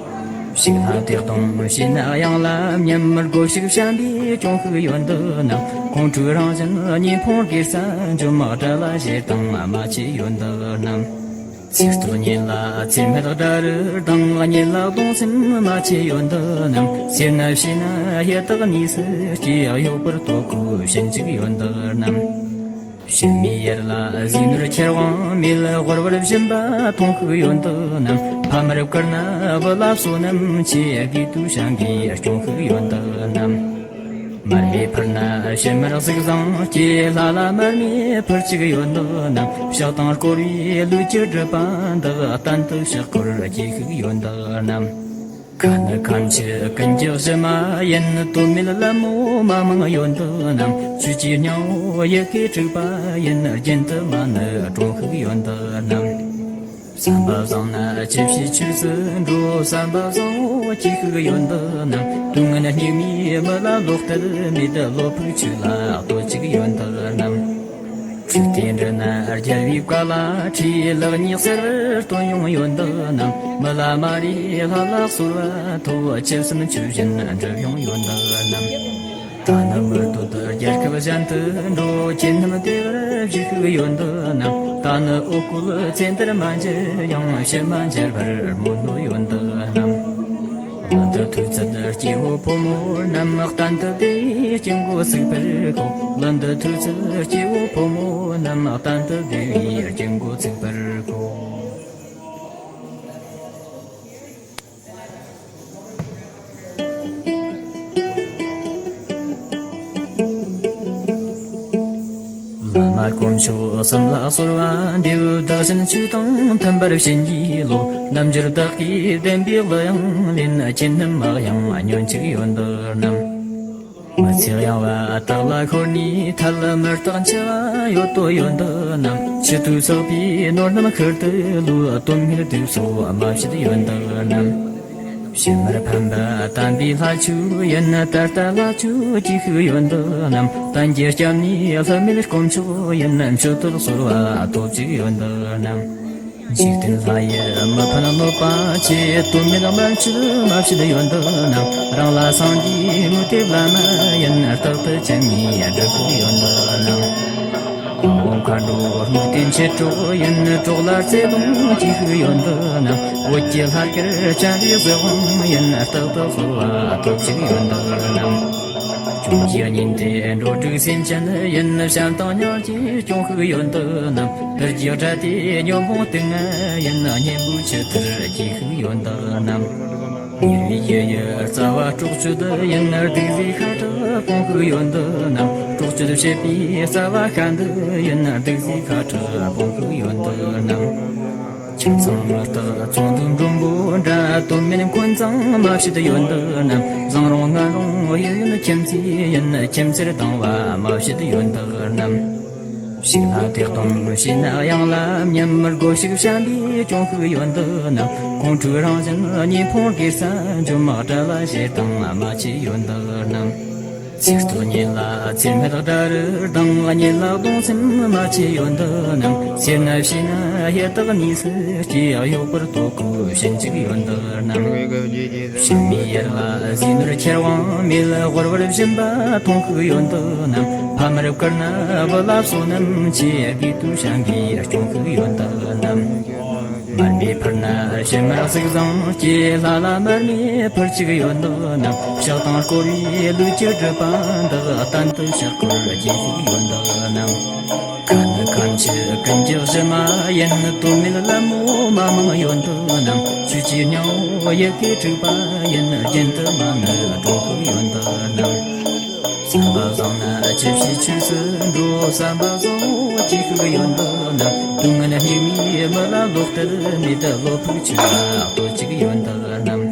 ཕྱུགས་ལྷ་དེ་སྟོང་བྱས་ན་གཡང་ལ་མཉམ། སྒོ་ཕྱུགས་བྱམས་པས་སྐྱོང་ཤུགས་ཡོན་ཏན་རྣམས། ཁོང་ཁྲོའི་རང་བཞིན་གཉེན་ཕུང་སྒེར་ས་འཇོམས། དགྲ་ལ་ཞེ་སྡང་མ་བྱེད་ཡོན་ཏན་རྣམས། ཚིག་རྟགས་ཉིད་ལ་ཚེ་སྨད་དགྲ་རུ་སྡང་། གཉེན་ལ་གདུང་སེམས་མ་བྱེད་ཡོན་ཏན་རྣམས། སེར་སྣ་ཕྱི་ན་ཡི་དྭགས་གཉིས་སུ་སྐྱེ། གཡོག་པོར་ལྟོ་གོས་བྱིན་ཅིག་ཡོན་ཏན་རྣམས། ཕྱི་མའི་ཡུལ་ལ་ཟས་ནོར་ཁྱེར་དབང་མེད། དབུལ་བར་སྦྱིན་པ་མཐོང་ཤུགས་ཡོན་ཏན་རྣམས། ཕ་མར་བཀུར་ན་བུ་ལ་བསོད་ནམས་ཆེ། དགེ་བསྟོད་བྱ་འགའི་སྐྱོང་ཤུགས་ཡོན་ཏན་རྣམས། མར་མེ་ཕུལ་ན་ཕྱི་མར་གཟུགས་བཟང་སྐྱེ། ལྷ་ལ་མར་མེ་ཕུལ་བཅུག་ཡོད་འདུག་ནམ། ཕྱག་དང་བསྐོར་བའི་ལུས་ཀྱི་སྒྲིབ་པ་འདག་གཏན་དུ་ཕྱག་སྐོར་གྱིས་ཤིག་ཡོད་འདུག་ནམ། ཁ་ནི་ཁམས་ཀྱི་ཀུན་གྱི་གཞི་མ་ཡིན། དོན་མེད་ལད་མོ་མ་མང་ཡོད་འདུག་ནམ། ཆོས་ཀྱི་སྙིང་པོ་ཡི་གེ་དྲུག་པ་ཡིན། རྒྱུན་དུ་མ་ནི་གྲོང་ཤིག་ཡོད་འདུག་ནམ། བསམ་པ་བཟང་ན་ཅི་བྱེད་ཆོས་སུ་འགྲོ། བསམ་པ་བཟང་པོ་གྱིས་ཤིག་ཡོད་འདུག་ནམ། དུས་ངན་སྙིགས་མའི་མི་ལ་ལོག་ལྟར་མེད། བློ་ཕུགས་ཆོས་ལ་གཏོད་ཅིག་ཡོད་འདུག་ནམ། ཁྲིད་དེ་འདྲི་ན་རྒྱལ་བའི་བཀའ་ལ་ཁྲིད། ལེགས་ཉེས་གསལ་བར་སྟོན་ཡོང་ཡོད་འདུག་ནམ། མི་ལ་མ་རེ་ལྷ་ལ་གསོལ་བ་ཐོབ། ཅི་བསམ་ཆོས་བཞིན་འགྲུབ་ཡོང་ཡོད་འདུག་ནམ། ད་ནི་མུ་སྟེགས་རྒྱལ་ཁབ་གཞན་དུ་འགྲོ། ཁྱེད་རྣམས་བདེ་བར་བཞུགས་ཤིག་ཡོད་འདུག་ནམ། ད་ནི་འོ་སྐོལ་ཚེ་འདིར་མ་མཇལ་ཡང་། ཕྱིར་མ་མཇལ་བར་མོས་ནོར་ཡོད་འདུག་ནམ། གླིང་འདི་ཐོས་ཚད་སྐྱེ་བོ་ཕོ་མོ་རྣམས། གཏན་དུ་བདེ་བའི་སྐྱིད་འགོ་ཚུགས་པར་ཤོག། གླིང་འདི་ཐོས་ཚད་སྐྱེ་བོ་ཕོ་མོ་རྣམས། གཏན་དུ་བདེ་བའི་སྐྱིད་འགོ་ཚུགས་པར་ཤོག། བླ་མ་དཀོན་མཆོག་གསུམ་ལ་གསོལ་བ་འདེབས། བདག་གཞན་ཆོས་དང་མཐུན་པར་བྱིན་གྱིས་རློབས། རྣལ་འབྱོར་བདག་གིས་བསྟན་པའི་གླུ་དབྱངས་ལེན། ཁྱེད་རྣམས་མ་ཡང་ཉོན་ཅིག་ཡོད་འདུག་ནམ། མི་ཚེ་གཡེང་བ་དག་ལ་ཤོར་ནས་ཐལ། མི་རྟག་འཆི་བ་ཡོད་དོ་ཡོད་འདུག་ནམ། མཆུ་ཏོ་ཚོགས་པའི་ནོར་རྣམས་ཤུལ་དུ་ལུས། དོན་མེད་དུག་སོགས་མ་བྱེད་ཡོད་འདུག་ནམ། ཕྱི་མར་ཕན་པ་དམ་པའི་ལྷ་ཆོས་ཡིན། ད་ལྟ་ལྷ་ཆོས་ཀྱི་ཤུགས་ཡོད་འདུག་ནམ། གཏན་གྱི་སྐྱབས་གནས་ལྷུ་མེད་དཀོན་མཆོག་ཡིན། མཆོད་བསྟོད་གསོལ་བ་ཐོབ་ཅིག་ཡོད་འདུག་ནམ། འཇིག་རྟེན་ལྷ་ཡི་མི་ཕན་གནོད་པ་ཆེ། དོན་མེད་དམན་ཆོས་མ་བྱེད་ཡོད་འདུག་ནམ། རང་ལ་སངས་རྒྱས་དངོས་དེ་བླ་མ་ཡིན། རྟག་ཏུ་སྤྱན་གཉིས་སྒྲུབ་ཤིག་ཡོད་འདུག་ནམ། ཨོཾ་མཁའ་འགྲོ་རྨུགས་ཏེ་མཆེད་གྲོགས་ཡིན། གྲོགས་ལ་བརྩེ་གདུང་གྱི་ཤུགས་ཡོད་འདུག་ནམ། བོད་ཀྱི་ལྷ་སྐལ་སྤྱན་རས་གཟིགས་དབང་ཡིན། རྟག་ཏུ་གསོལ་བ་ཐོབ་ཅིག་ཡོད་འདུག་ནམ། སྐྱོང་གཞི་གཉེན་དེ་འགྲོ་དྲུག་སེམས་ཅན་ཡིན། བྱམས་དང་སྙིང་རྗེ་སྐྱོང་ཤུགས་ཡོད་འདུག་ནམ། དུར་གྱི་དགྲ་དེ་ཉོན་མོངས་དུག་ལྔ་ཡིན། གཉེན་པོའི་ཆུ་ཐུར་གྱི་ཤུགས་ཡོད་འདུག་ནམ། ཉེ་བའི་ཡུལ་ཡི་རྩ་བ་སྲོག་གཅོད་ཡིན། གདུག་རྩུབ་ཤ་ཁྲག་སྤོང་ཤུགས་ཡོད་འདུག་ནམ། སྲོག་གཅོད་བྱེད་པའི་རྩ་བ་ཤ་འདི་ཡིན། གདུག་རྩུབ་ཤ་ཁྲག་སྤོང་ཤུགས་ཡོད་འདུག་ནམ། ཁྱིམ་ཚང་མི་རྟག་ཚོང་དུ་མགྲོན་པོ་འདྲ། དོན་མེད་འཁོན་འཛིང་མ་བྱེད་ཡོད་འདུག་ནམ། བཟང་རུང་ངན་རུང་ཡུལ་ཡུལ་ཁྱིམ་མཚེས་ཡིན། ཁྱིམ་མཚེས་སྡང་བ་མ་བྱེད་ཡོད་འདུག་ནམ། ཕྱུགས་ལ་ཐེ་གཏོང་བྱས་ན་གཡང་ལ་མཉམ། སྒོ་ཕྱུགས་བྱམས་པས་སྐྱོང་ཤུགས་ཡོད་འདུག་ནམ། ཁོང་ཁྲོའི་རང་བཞིན་གཉེན་ཕུང་སྒེར་ས་འཇོམས། དགྲ་ལ་ཞེ་སྡང་མ་བྱེད་ཡོད་འདུག་ནམ། ཚིག་ཐག་ཉེ་ལ་ཚེར་མེད་དགྲ་རུ་སྡང་། གཉེན་ལ་གདུང་སེམས་མ་བྱེད་ཡོད་འདུག་ནམ། སེར་སྣ་ཕྱི་ན་ཡི་དྭགས་གནས་སུ་སྐྱེ། གཡོག་པོར་ལྟོ་གོས་བྱིན་ཅིག་ཡོད་འདུག་ནམ། ཕྱི་མའི་ཡུལ་ལ་ཟས་ནོར་ཁྱེར་དབང་མེད། དབུལ་བར་སྦྱིན་པ་མཐོང་ཤུགས་ཡོད་འདུག་ནམ། ཕ་མར་བཀུར་ན་བུ་ལ་བསོད་ནམས་ཆེ། དགེ་བསྟོད་བྱམས་པས་སྐྱོང་ཤུགས་ཡོད་འདུག་ནམ། མར་མེ་ཕུལ་ན་ཕྱི་མར་གཟུགས་བཟང་སྐྱེ། ལྷ་ལ་མར་མེ་ཕུལ་ཅིག་ཡོད་འདུག་ནམ། ཕྱག་དང་བསྐོར་བའི་ལུས་ཀྱི་སྒྲིབ་པ་འདག་གཏན་དུ་ཕྱག་སྐོར་གྱིས་ཤིག་ཡོད་འདུག་ནམ། ཁ་ནི་ཁམས་ཀྱི་ཀུན་གྱི་གཞི་མ་ཡིན། དོན་མེད་ལད་མོ་མ་མང་ཡོད་འདུག་ནམ། ཆོས་ཀྱི་སྙིང་པོ་ཡི་གེ་དྲུག་པ་ཡིན། རྒྱུན་དུ་མ་ནི་གྲོང་ཤིག་ཡོད་འདུག་ནམ། བསམ་པ་བཟང་ན་ཅི་བྱེད་ཆོས་སུ་འགྲོ། བསམ་པ་བཟང་པོ་གྱིས་ཤིག་ཡོད་འདུག་ནམ། སྡུག་བསྔལ་སྙིགས་མའི་མི་ལ་ལོག་ལྟར་མེད། བློ་ཕུགས་ཆོས་ལ་གཏོད་ཅིག་ཡོད་འདུག་ནམ།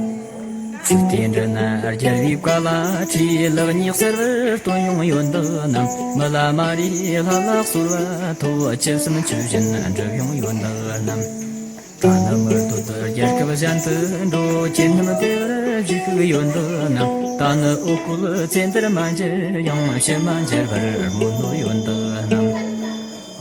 ཚིག་དེ་འདྲི་ན་རྒྱལ་བའི་བཀའ་ལ་ཁྲིད། ལེགས་ཉེས་གསལ་བར་སྟོན་ཡོང་ཡོད་འདུག་ནམ། མི་ལ་མ་རེ་ལྷ་ལ་གསོལ་བ་ཐོབ། ཅི་བསམ་ཆོས་བཞིན་འགྲུབ་ཡོང་ཡོད་འདུག་ནམ། ད་ནི་མུ་སྟེགས་རྒྱལ་ཁབ་གཞན་དུ་འགྲོ། ཁྱེད་རྣམས་བདེ་བར་བཞུགས་ཤིག་ཡོད་འདུག་ནམ། ད་ནི་འོ་སྐོལ་ཚེ་འདིར་མ་མཇལ་ཡང་། ཕྱིར་མ་མཇལ་བར་མོས་ནོར་ཡོད་འདུག་ནམ།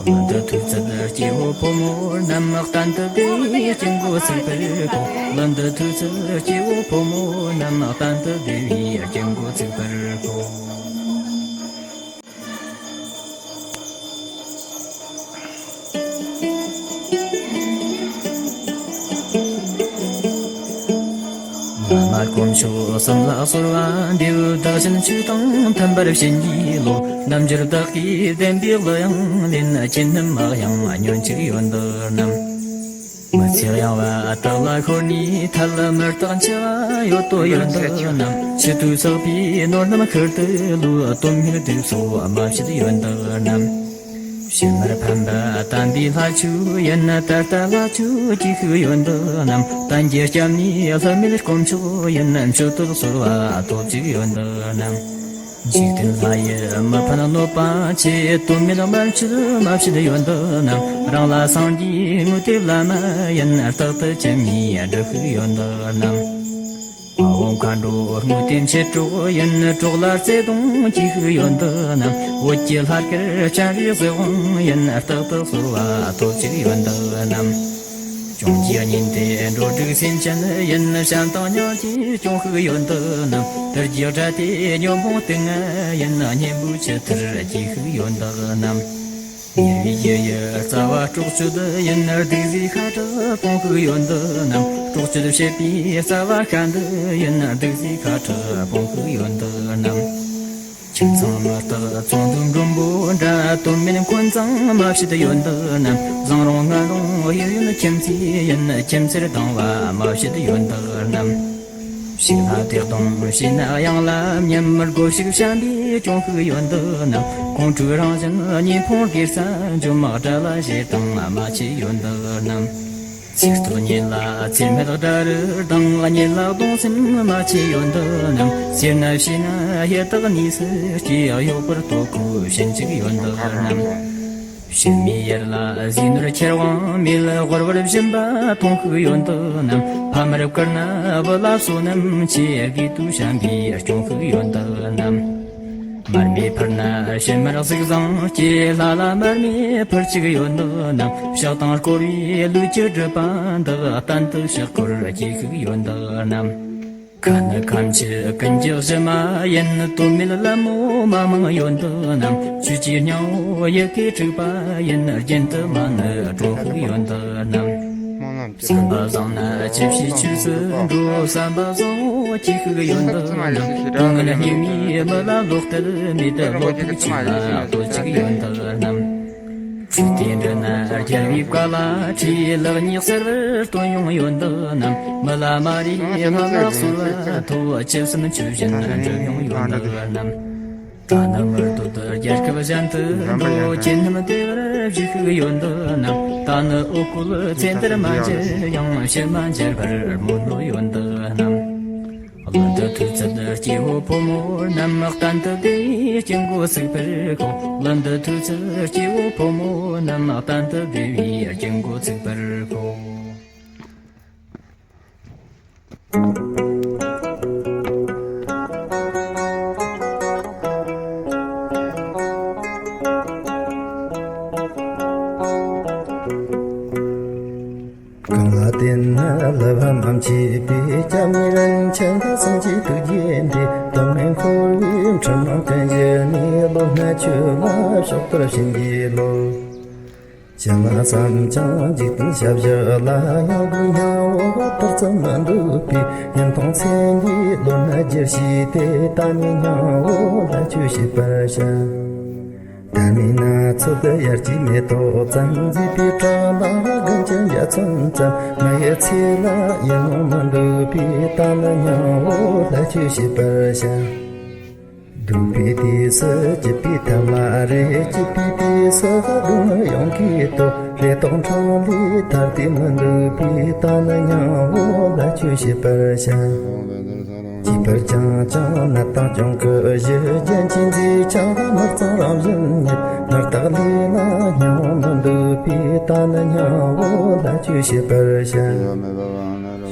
གླིང་འདི་ཐོས་ཚད་སྐྱེ་བོ་ཕོ་མོ་རྣམས། གཏན་དུ་བདེ་བའི་སྐྱིད་འགོ་ཚུགས་པར་ཤོག། གླིང་འདི་ཐོས་ཚད་སྐྱེ་བོ་ཕོ་མོ་རྣམས། གཏན་དུ་བདེ་བའི་སྐྱིད་འགོ་ཚུགས་པར་ཤོག། བླ་མ་དཀོན་མཆོག་གསུམ་ལ་གསོལ་བ་འདེབས། བདག་གཞན་ཆོས་དང་མཐུན་པར་བྱིན་གྱིས་རློབས། རྣལ་འབྱོར་བདག་གིས་བསྟན་པའི་གླུ་དབྱངས་ལེན། ཁྱེད་རྣམས་མ་ཡང་ཉོན་ཅིག་ཡོད་འདུག་ནམ། མི་ཚེ་གཡེང་བ་དག་ལ་ཤོར་ནས་ཐལ། མི་རྟག་འཆི་བ་ཡོད་དོ་ཡོད་འདུག་ནམ། མཆུ་ཏོ་སག་པའི་ནོར་རྣམས་ཤུལ་དུ་ལུས། དོན་མེད་སྡུག་སོགས་མ་བྱེད་ཡོད་འདུག་ནམ། ཕྱི་མར་ཕན་པ་དམ་པའི་ལྷ་ཆོས་ཡིན། ད་ལྟ་ལྷ་ཆོས་གྱིས་ཤིག་ཡོད་འདུག་ནམ། གཏན་གྱི་སྐྱབས་གནས་ལྷ་མེད་དཀོན་མཆོག་ཡིན། མཆོད་བསྟོད་གསོལ་བ་ཐོབ་ཅིག་ཡོད་འདུག་ནམ། འཇིག་རྟེན་ལྷ་ཡི་མི་ཕན་གནོད་པ་ཆེ། དོན་མེད་དམར་མཆོད་མ་བྱེད་ཡོད་འདུག་ནམ། རང་ལ་སངས་རྒྱས་དངོས་དེ་བླ་མ་ཡིན། རྟག་ཏུ་ཁྱིམ་ནས་སྒྲུབ་ཤིག་ཡོད་འདུག་ནམ། མ་འོངས་མཁའ་འགྲོ་དངོས་དེ་མཆེད་གྲོགས་ཡིན། གྲོགས་ལ་བརྩེ་གདུང་གྱིས་ཤིག་ཡོད་འདུག་ནམ། བོད་ཀྱི་ལྷ་སྐལ་སྤྱན་རས་གཟིགས་དབང་ཡིན། རྟག་ཏུ་གསོལ་བ་ཐོབ་ཅིག་ཡོད་འདུག་ནམ། བྱུང་རྒྱལ་ཉིད་དེ་འགྲོ་དྲུག་སེམས་ཅན་ཡིན། བྱམས་དང་སྙིང་རྗེས་སྐྱོང་ཤིག་ཡོད་འདུག་ནམ། དུར་གྱི་དགྲ་དེ་ཉོན་མོངས་དུག་ལྔ་ཡིན། གཉེན་པོའི་ཆུ་ཐུར་གྱིས་ཤིག་ཡོད་འདུག་ནམ། ཉེ་བའི་ཡུལ་ཡི་རྩ་བ་སྲོག་གཅོད་ཡིན། གདུགས་བསྲེས་ཤ་ཁྲག་སྤོང་ཤིག་ཡོད་འདུག་ནམ། སྲོག་གཅོད་བྱེད་པའི་རྩ་བ་ཤ་འདི་ཡིན། གདུགས་བསྲེས་ཤ་ཁྲག་སྤོང་ཤིག་ཡོད་འདུག་ནམ། ཁྱིམ་ཚང་མི་རྟག་ཚོང་དུ་མགྲོན་པོ་འདྲ། དོན་མེད་འཁོན་འཛིང་མ་བྱེད་ཡོད་འདུག་ནམ། བཟང་རུང་ངན་རུང་གཡས་གཡོན་ཁྱིམ་མཚེས་ཡིན། ཁྱིམ་མཚེས་སྡང་བ་མ་བྱེད་ཡོད་འདུག་ནམ། ཕྱུགས་ལྷ་བདེ་སྟོང་བྱས་ན་གཡང་ལ་མཉམ། སྒོ་ཕྱུགས་བྱམས་པས་སྐྱོང་ཤིག་ཡོད་འདུག་ནམ། ཁོང་ཁྲོའི་རང་བཞིན་གཉེན་ཕུང་དགེ་རྩ་འཇོམས། དགྲ་ལ་ཞེ་སྡང་མ་བྱེད་ཡོད་འདུག་ནམ། ཚིག་རྟོག་ཉིད་ལ་ཚེར་མེད་དགྲ་རུ་སྡང་། གཉིད་ལ་གདུང་སེམས་མ་བྱེད་ཡོད་འདུག་ནམ། སེར་སྣ་ཕྱི་ན་ཡི་དྭགས་གཉིས་སུ་སྐྱེ། གཡོག་པར་ལྟོ་གོས་བྱིན་ཅིག་ཡོད་འདུག་ནམ། ཕྱི་མའི་ཡུལ་ལ་ཟས་ནོར་ཁྱེར་འོང་མེད། ཝར་ཝར་སྦྱིན་པ་ཐོང་ཤིག་ཡོད་འདུག་ནམ། ཕ་མར་བཀུར་ན་བུ་ལ་བསོད་ནམས་ཆེ། དགེ་དུས་བྱམས་པས་སྐྱོང་ཤིག་ཡོད་འདུག་ནམ། མར་མེ་ཕུལ་ན་ཕྱི་མར་གཟུགས་བཟང་སྐྱེ། ལྷ་ལ་མར་མེ་ཕུལ་ཅིག་ཡོད་འདུག་ནམ། ཕྱག་དང་བསྐོར་བའི་ལུས་ཀྱི་སྒྲིབ་པ་འདག། གཏན་དུ་ཕྱག་སྐོར་སྐྱེ་ཤིག་ཡོད་འདུག་ནམ། ཁ་ནི་ཁམས་ཀྱི་ཀུན་གྱི་གཞི་མ་ཡིན། དོན་མེད་ལད་མོ་མ་མང་ཡོད་འདུག་ནམ། ཆོས་ཀྱི་སྙིང་པོ་ཡི་གེ་དྲུག་པ་ཡིན། རྒྱུན་དུ་མ་ཎི་སྒྲོག་ཤིག་ཡོད་འདུག་ནམ། བསམ་པ་བཟང་ན་ཅི་བྱེད་ཆོས་སུ་འགྲོ། བསམ་པ་བཟང་བོ་སྐྱེ་ཤིག་ཡོད་འདུག་ནམ། སྡུག་བསྔལ་སྙིགས་མའི་མི་ལ་ལོག་ལྟར་མེད། བློ་ཐུག་ཆེན་ལ་ལྟོས་ཅིག་ཡོད་འདུག་ནམ། ཆོས་དེ་འདྲི་ན་རྒྱལ་བའི་བཀའ་ལ་ཁྲིད། ལེགས་ཉེས་གསལ་བར་སྟོན་ཡོང་ཡོད་འདུག་ནམ། མི་ལ་མ་རེ་སྨྲ་ལ་གསོལ་བ་ཐོབ། ཆུ་སྲིན་ཆུ་བཞིན་འགྲུབ་ཡོང་ཡོད་འདུག་ནམ། ད་ནི་ངུར་སྡོད་རྒྱལ་ཁབ་གཞན་དུ་འགྲོ། ཁྱེད་རྣམས་བདེ་བར་བཞུགས་ཤིག་ཡོད་འདུག་ནམ། ད་ནི་འོ་སྐོལ་ཚེ་འདིར་མ་མཇལ་ཡང་། ཕྱིར་མ་མཇལ་བར་སྨོན་ལོ་ཡོད་འདུག་ནམ། བློན་འདི་ཐུགས་ཚད་སྐྱེ་བོ་ཕོ་མོ་རྣམས། གཏན་དུ་བདེ་བའི་སྐྱེ་འགོ་ཚུགས་པར་ཤོག། བློན་འདི་ཐུགས་ཚད་སྐྱེ་བོ་ཕོ་མོ་རྣམས། གཏན་དུ་བདེ་བའི་སྐྱེ་འགོ་ཚུགས་པར་ཤོག། གང་ལ་བརྟེན་ན་བསླུ་བ་མ་མཆིས་པའི། སྐྱབས་གནས་རིན་ཆེན་གྱི་སེམས་ཀྱི་ཐུགས་རྗེ་འདི། དོན་མེད་འཁོར་བའི་འཁྲུལ་སྣང་ཀུན་ཞི་ནས། བློ་སྣ་ཆོས་ལ་ཕྱོགས་བསྟོད་བྱིན་གྱིས་རློབས། ཅི་ལ་བསམ་ཀྱང་འཇིག་རྟེན་ཞབས་ཞུ་ལ། ཡོང་སྒོའི་སྙིང་པོ་དུར་ཙམ་མི་འདུག་པས། ཉིན་ཐུང་མཚན་གྱི་བློ་སྣ་བསྒྱུར་བྱས་ཏེ། ད་ནི་སྙིང་པོ་ལ་ཆོས་བྱེད་པར་བྱ། ད་མིན་ན་ཚོད་དུ་ཡར་གྱི་མེ་ཏོག་ཙམ། མཛེས་པའི་བྲག་ལ་དགུན་གྱི་འཇའ་ཚོན་ཙམ། མི་ཡི་ཚེ་ལ་ཡིད་སྨོན་མི་འདུག་པས། ད་ནི་སྙིང་པོ་ལ་ཆོས་བྱེད་པར་བྱ། སྡུག་པའི་དུས་སུ་སྐྱིད་པའི་ཐབས་ལ་རེ། སྐྱིད་པའི་དུས་སུ་སྡུག་བསྔལ་ཡོངས་ཀྱིས་ལྟོས། རེ་དོགས་འཕྲང་ལས་ཐར་ཏེ་མི་འདུག་པས། ད་ནི་སྙིང་པོ་ལ་ཆོས་བྱེད་པར་བྱ། བྱིས་པར་བསྐྱངས་ཀྱང་ནད་དང་གྱོང་གུད་ཞི། རྒྱན་གྱིས་མཛེས་ཀྱང་དམར་གཙང་རང་བཞིན་ཉིད། ནོར་རྟགས་ལས་ལ་སྙིང་པོ་མི་འདུག་པས། ད་ནི་སྙིང་པོ་ལ་ཆོས་བྱེད་པར་བྱ།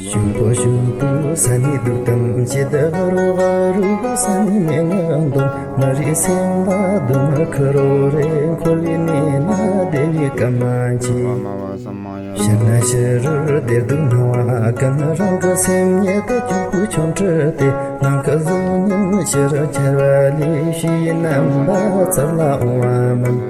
ཞུགས་པོ་ཞུགས་པོའི་ས་ནས་སྡུག་དམ་བྱེད། ཧ་རོ་ཧ་རོའི་ས་ནས་སྨྲེ་སྔགས་འདོན། མི་རེའི་སེམས་ལ་སྡུག་བསྔལ་ཁུར་རོ་རེ། འཁོར་བའི་གནས་ལ་བདེ་བའི་སྐར་མ་མཆིས། ཕྱི་ནས་ཕྱི་རོལ་བདེ་སྡུག་སྣང་བ་ཀུན། རང་གི་སེམས་ཉིད་དུ་གྱུར་པའི་ཆོ་འཕྲུལ་ཏེ། ནང་གི་གཟུགས་བརྙན་ཕྱི་རུ་འཆར་བ་ལས། ཕྱི་ཡི་རྣམ་པ་རྩ་ལ་འོང་བ་མིན།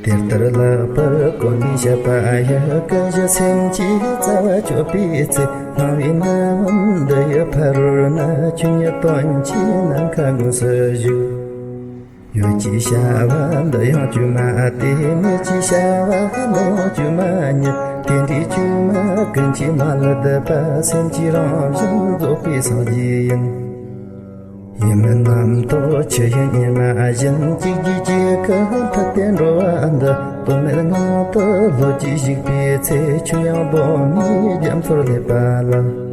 དེ་ལྟར་ལེགས་པར་གོ་ནས་བཤད་པ་ཡི། ཀུན་གཞི་སེམས་ཀྱི་རྩ་བ་གཅོད་པའི་ཚེ། སྣང་བའི་རྣམ་འདི་ཡི་ཕ་རོལ་ན། ཆོས་ཉིད་དོན་གྱི་ནམ་མཁའ་ངོས་སུ་བཞུགས། ཡོད་ཅེས་བྱ་བ་འདི་ཡང་བཅོས་མ་སྟེ། མེད་ཅེས་བྱ་བ་ནི་བཅོས་མ་ཉིད། དེ་འདྲའི་བཅོས་མ་ཀུན་གྱིས་མ་ལུས་འདི་པ། སེམས་ཀྱི་རང་བཞིན་རྫོགས་པའི་སངས་རྒྱས་ཡིན། ཡིད་མིན་རྣམ་རྟོག་ཆུ་ཡི་གཉེར་མ་བཞིན། གཅིག་རྗེས་གཅིག་གི་འཕྲད་དེ་འགྲོ་བ་འདི། དོན་མེད་ངང་དུ་ལྷོད་ཀྱིས་ཞིག་པའི་ཚེ། ཆོས་དབྱིངས་སྡོམ་མའི་རྒྱ་མཚོར་སླེབས་པ་ལ།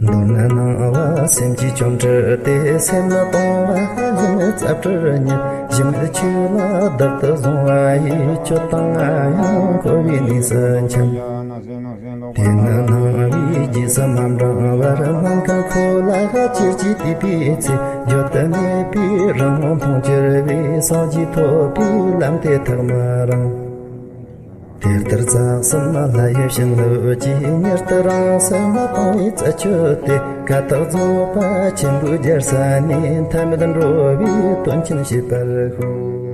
མདོར་ན་སྣང་བ་སེམས་ཀྱི་ཆོ་འཕྲུལ་ཏེ། སེམས་ནི་སྟོང་པ་གཞི་མེད་རྩལ་སྤྲུལ་ཉིད། གཞི་མེད་ཆོས་ལ་བདག་ཏུ་བཟུང་བ་ཡིས། ཁྱོད་དང་ང་ཡང་འཁོར་བའི་གནས་སུ་འཁྱམས། དེས་ན་སྣང་བའི་རྗེས་སུ་མ་འབྲང་བར། སྨོན་ཁང་ཁོ་ལ་ཅེར་གྱིས་བལྟས་པའི་ཚེ། བརྗོད་དུ་མེད་པའི་རང་ངོ་མཐོང་གྱུར་པས། སངས་རྒྱས་ཐོབ་པའི་ལམ་དེ་ཐག་མི་རིང་། དེ་ལྟར་རྩ་གསུམ་ལྷ་ཡི་བྱིན་རླབས་ཀྱིས། མྱུར་དུ་རང་སེམས་མ་སྟོང་བའི་རྩད་གཅོད་དེ། ཀ་དག་རྫོགས་པ་ཆེན་པོའི་རྒྱལ་ས་ནས། ཐ་མལ་འགྲོ་བའི་དོན་ཆེན་བྱེད་པར་ཤོག།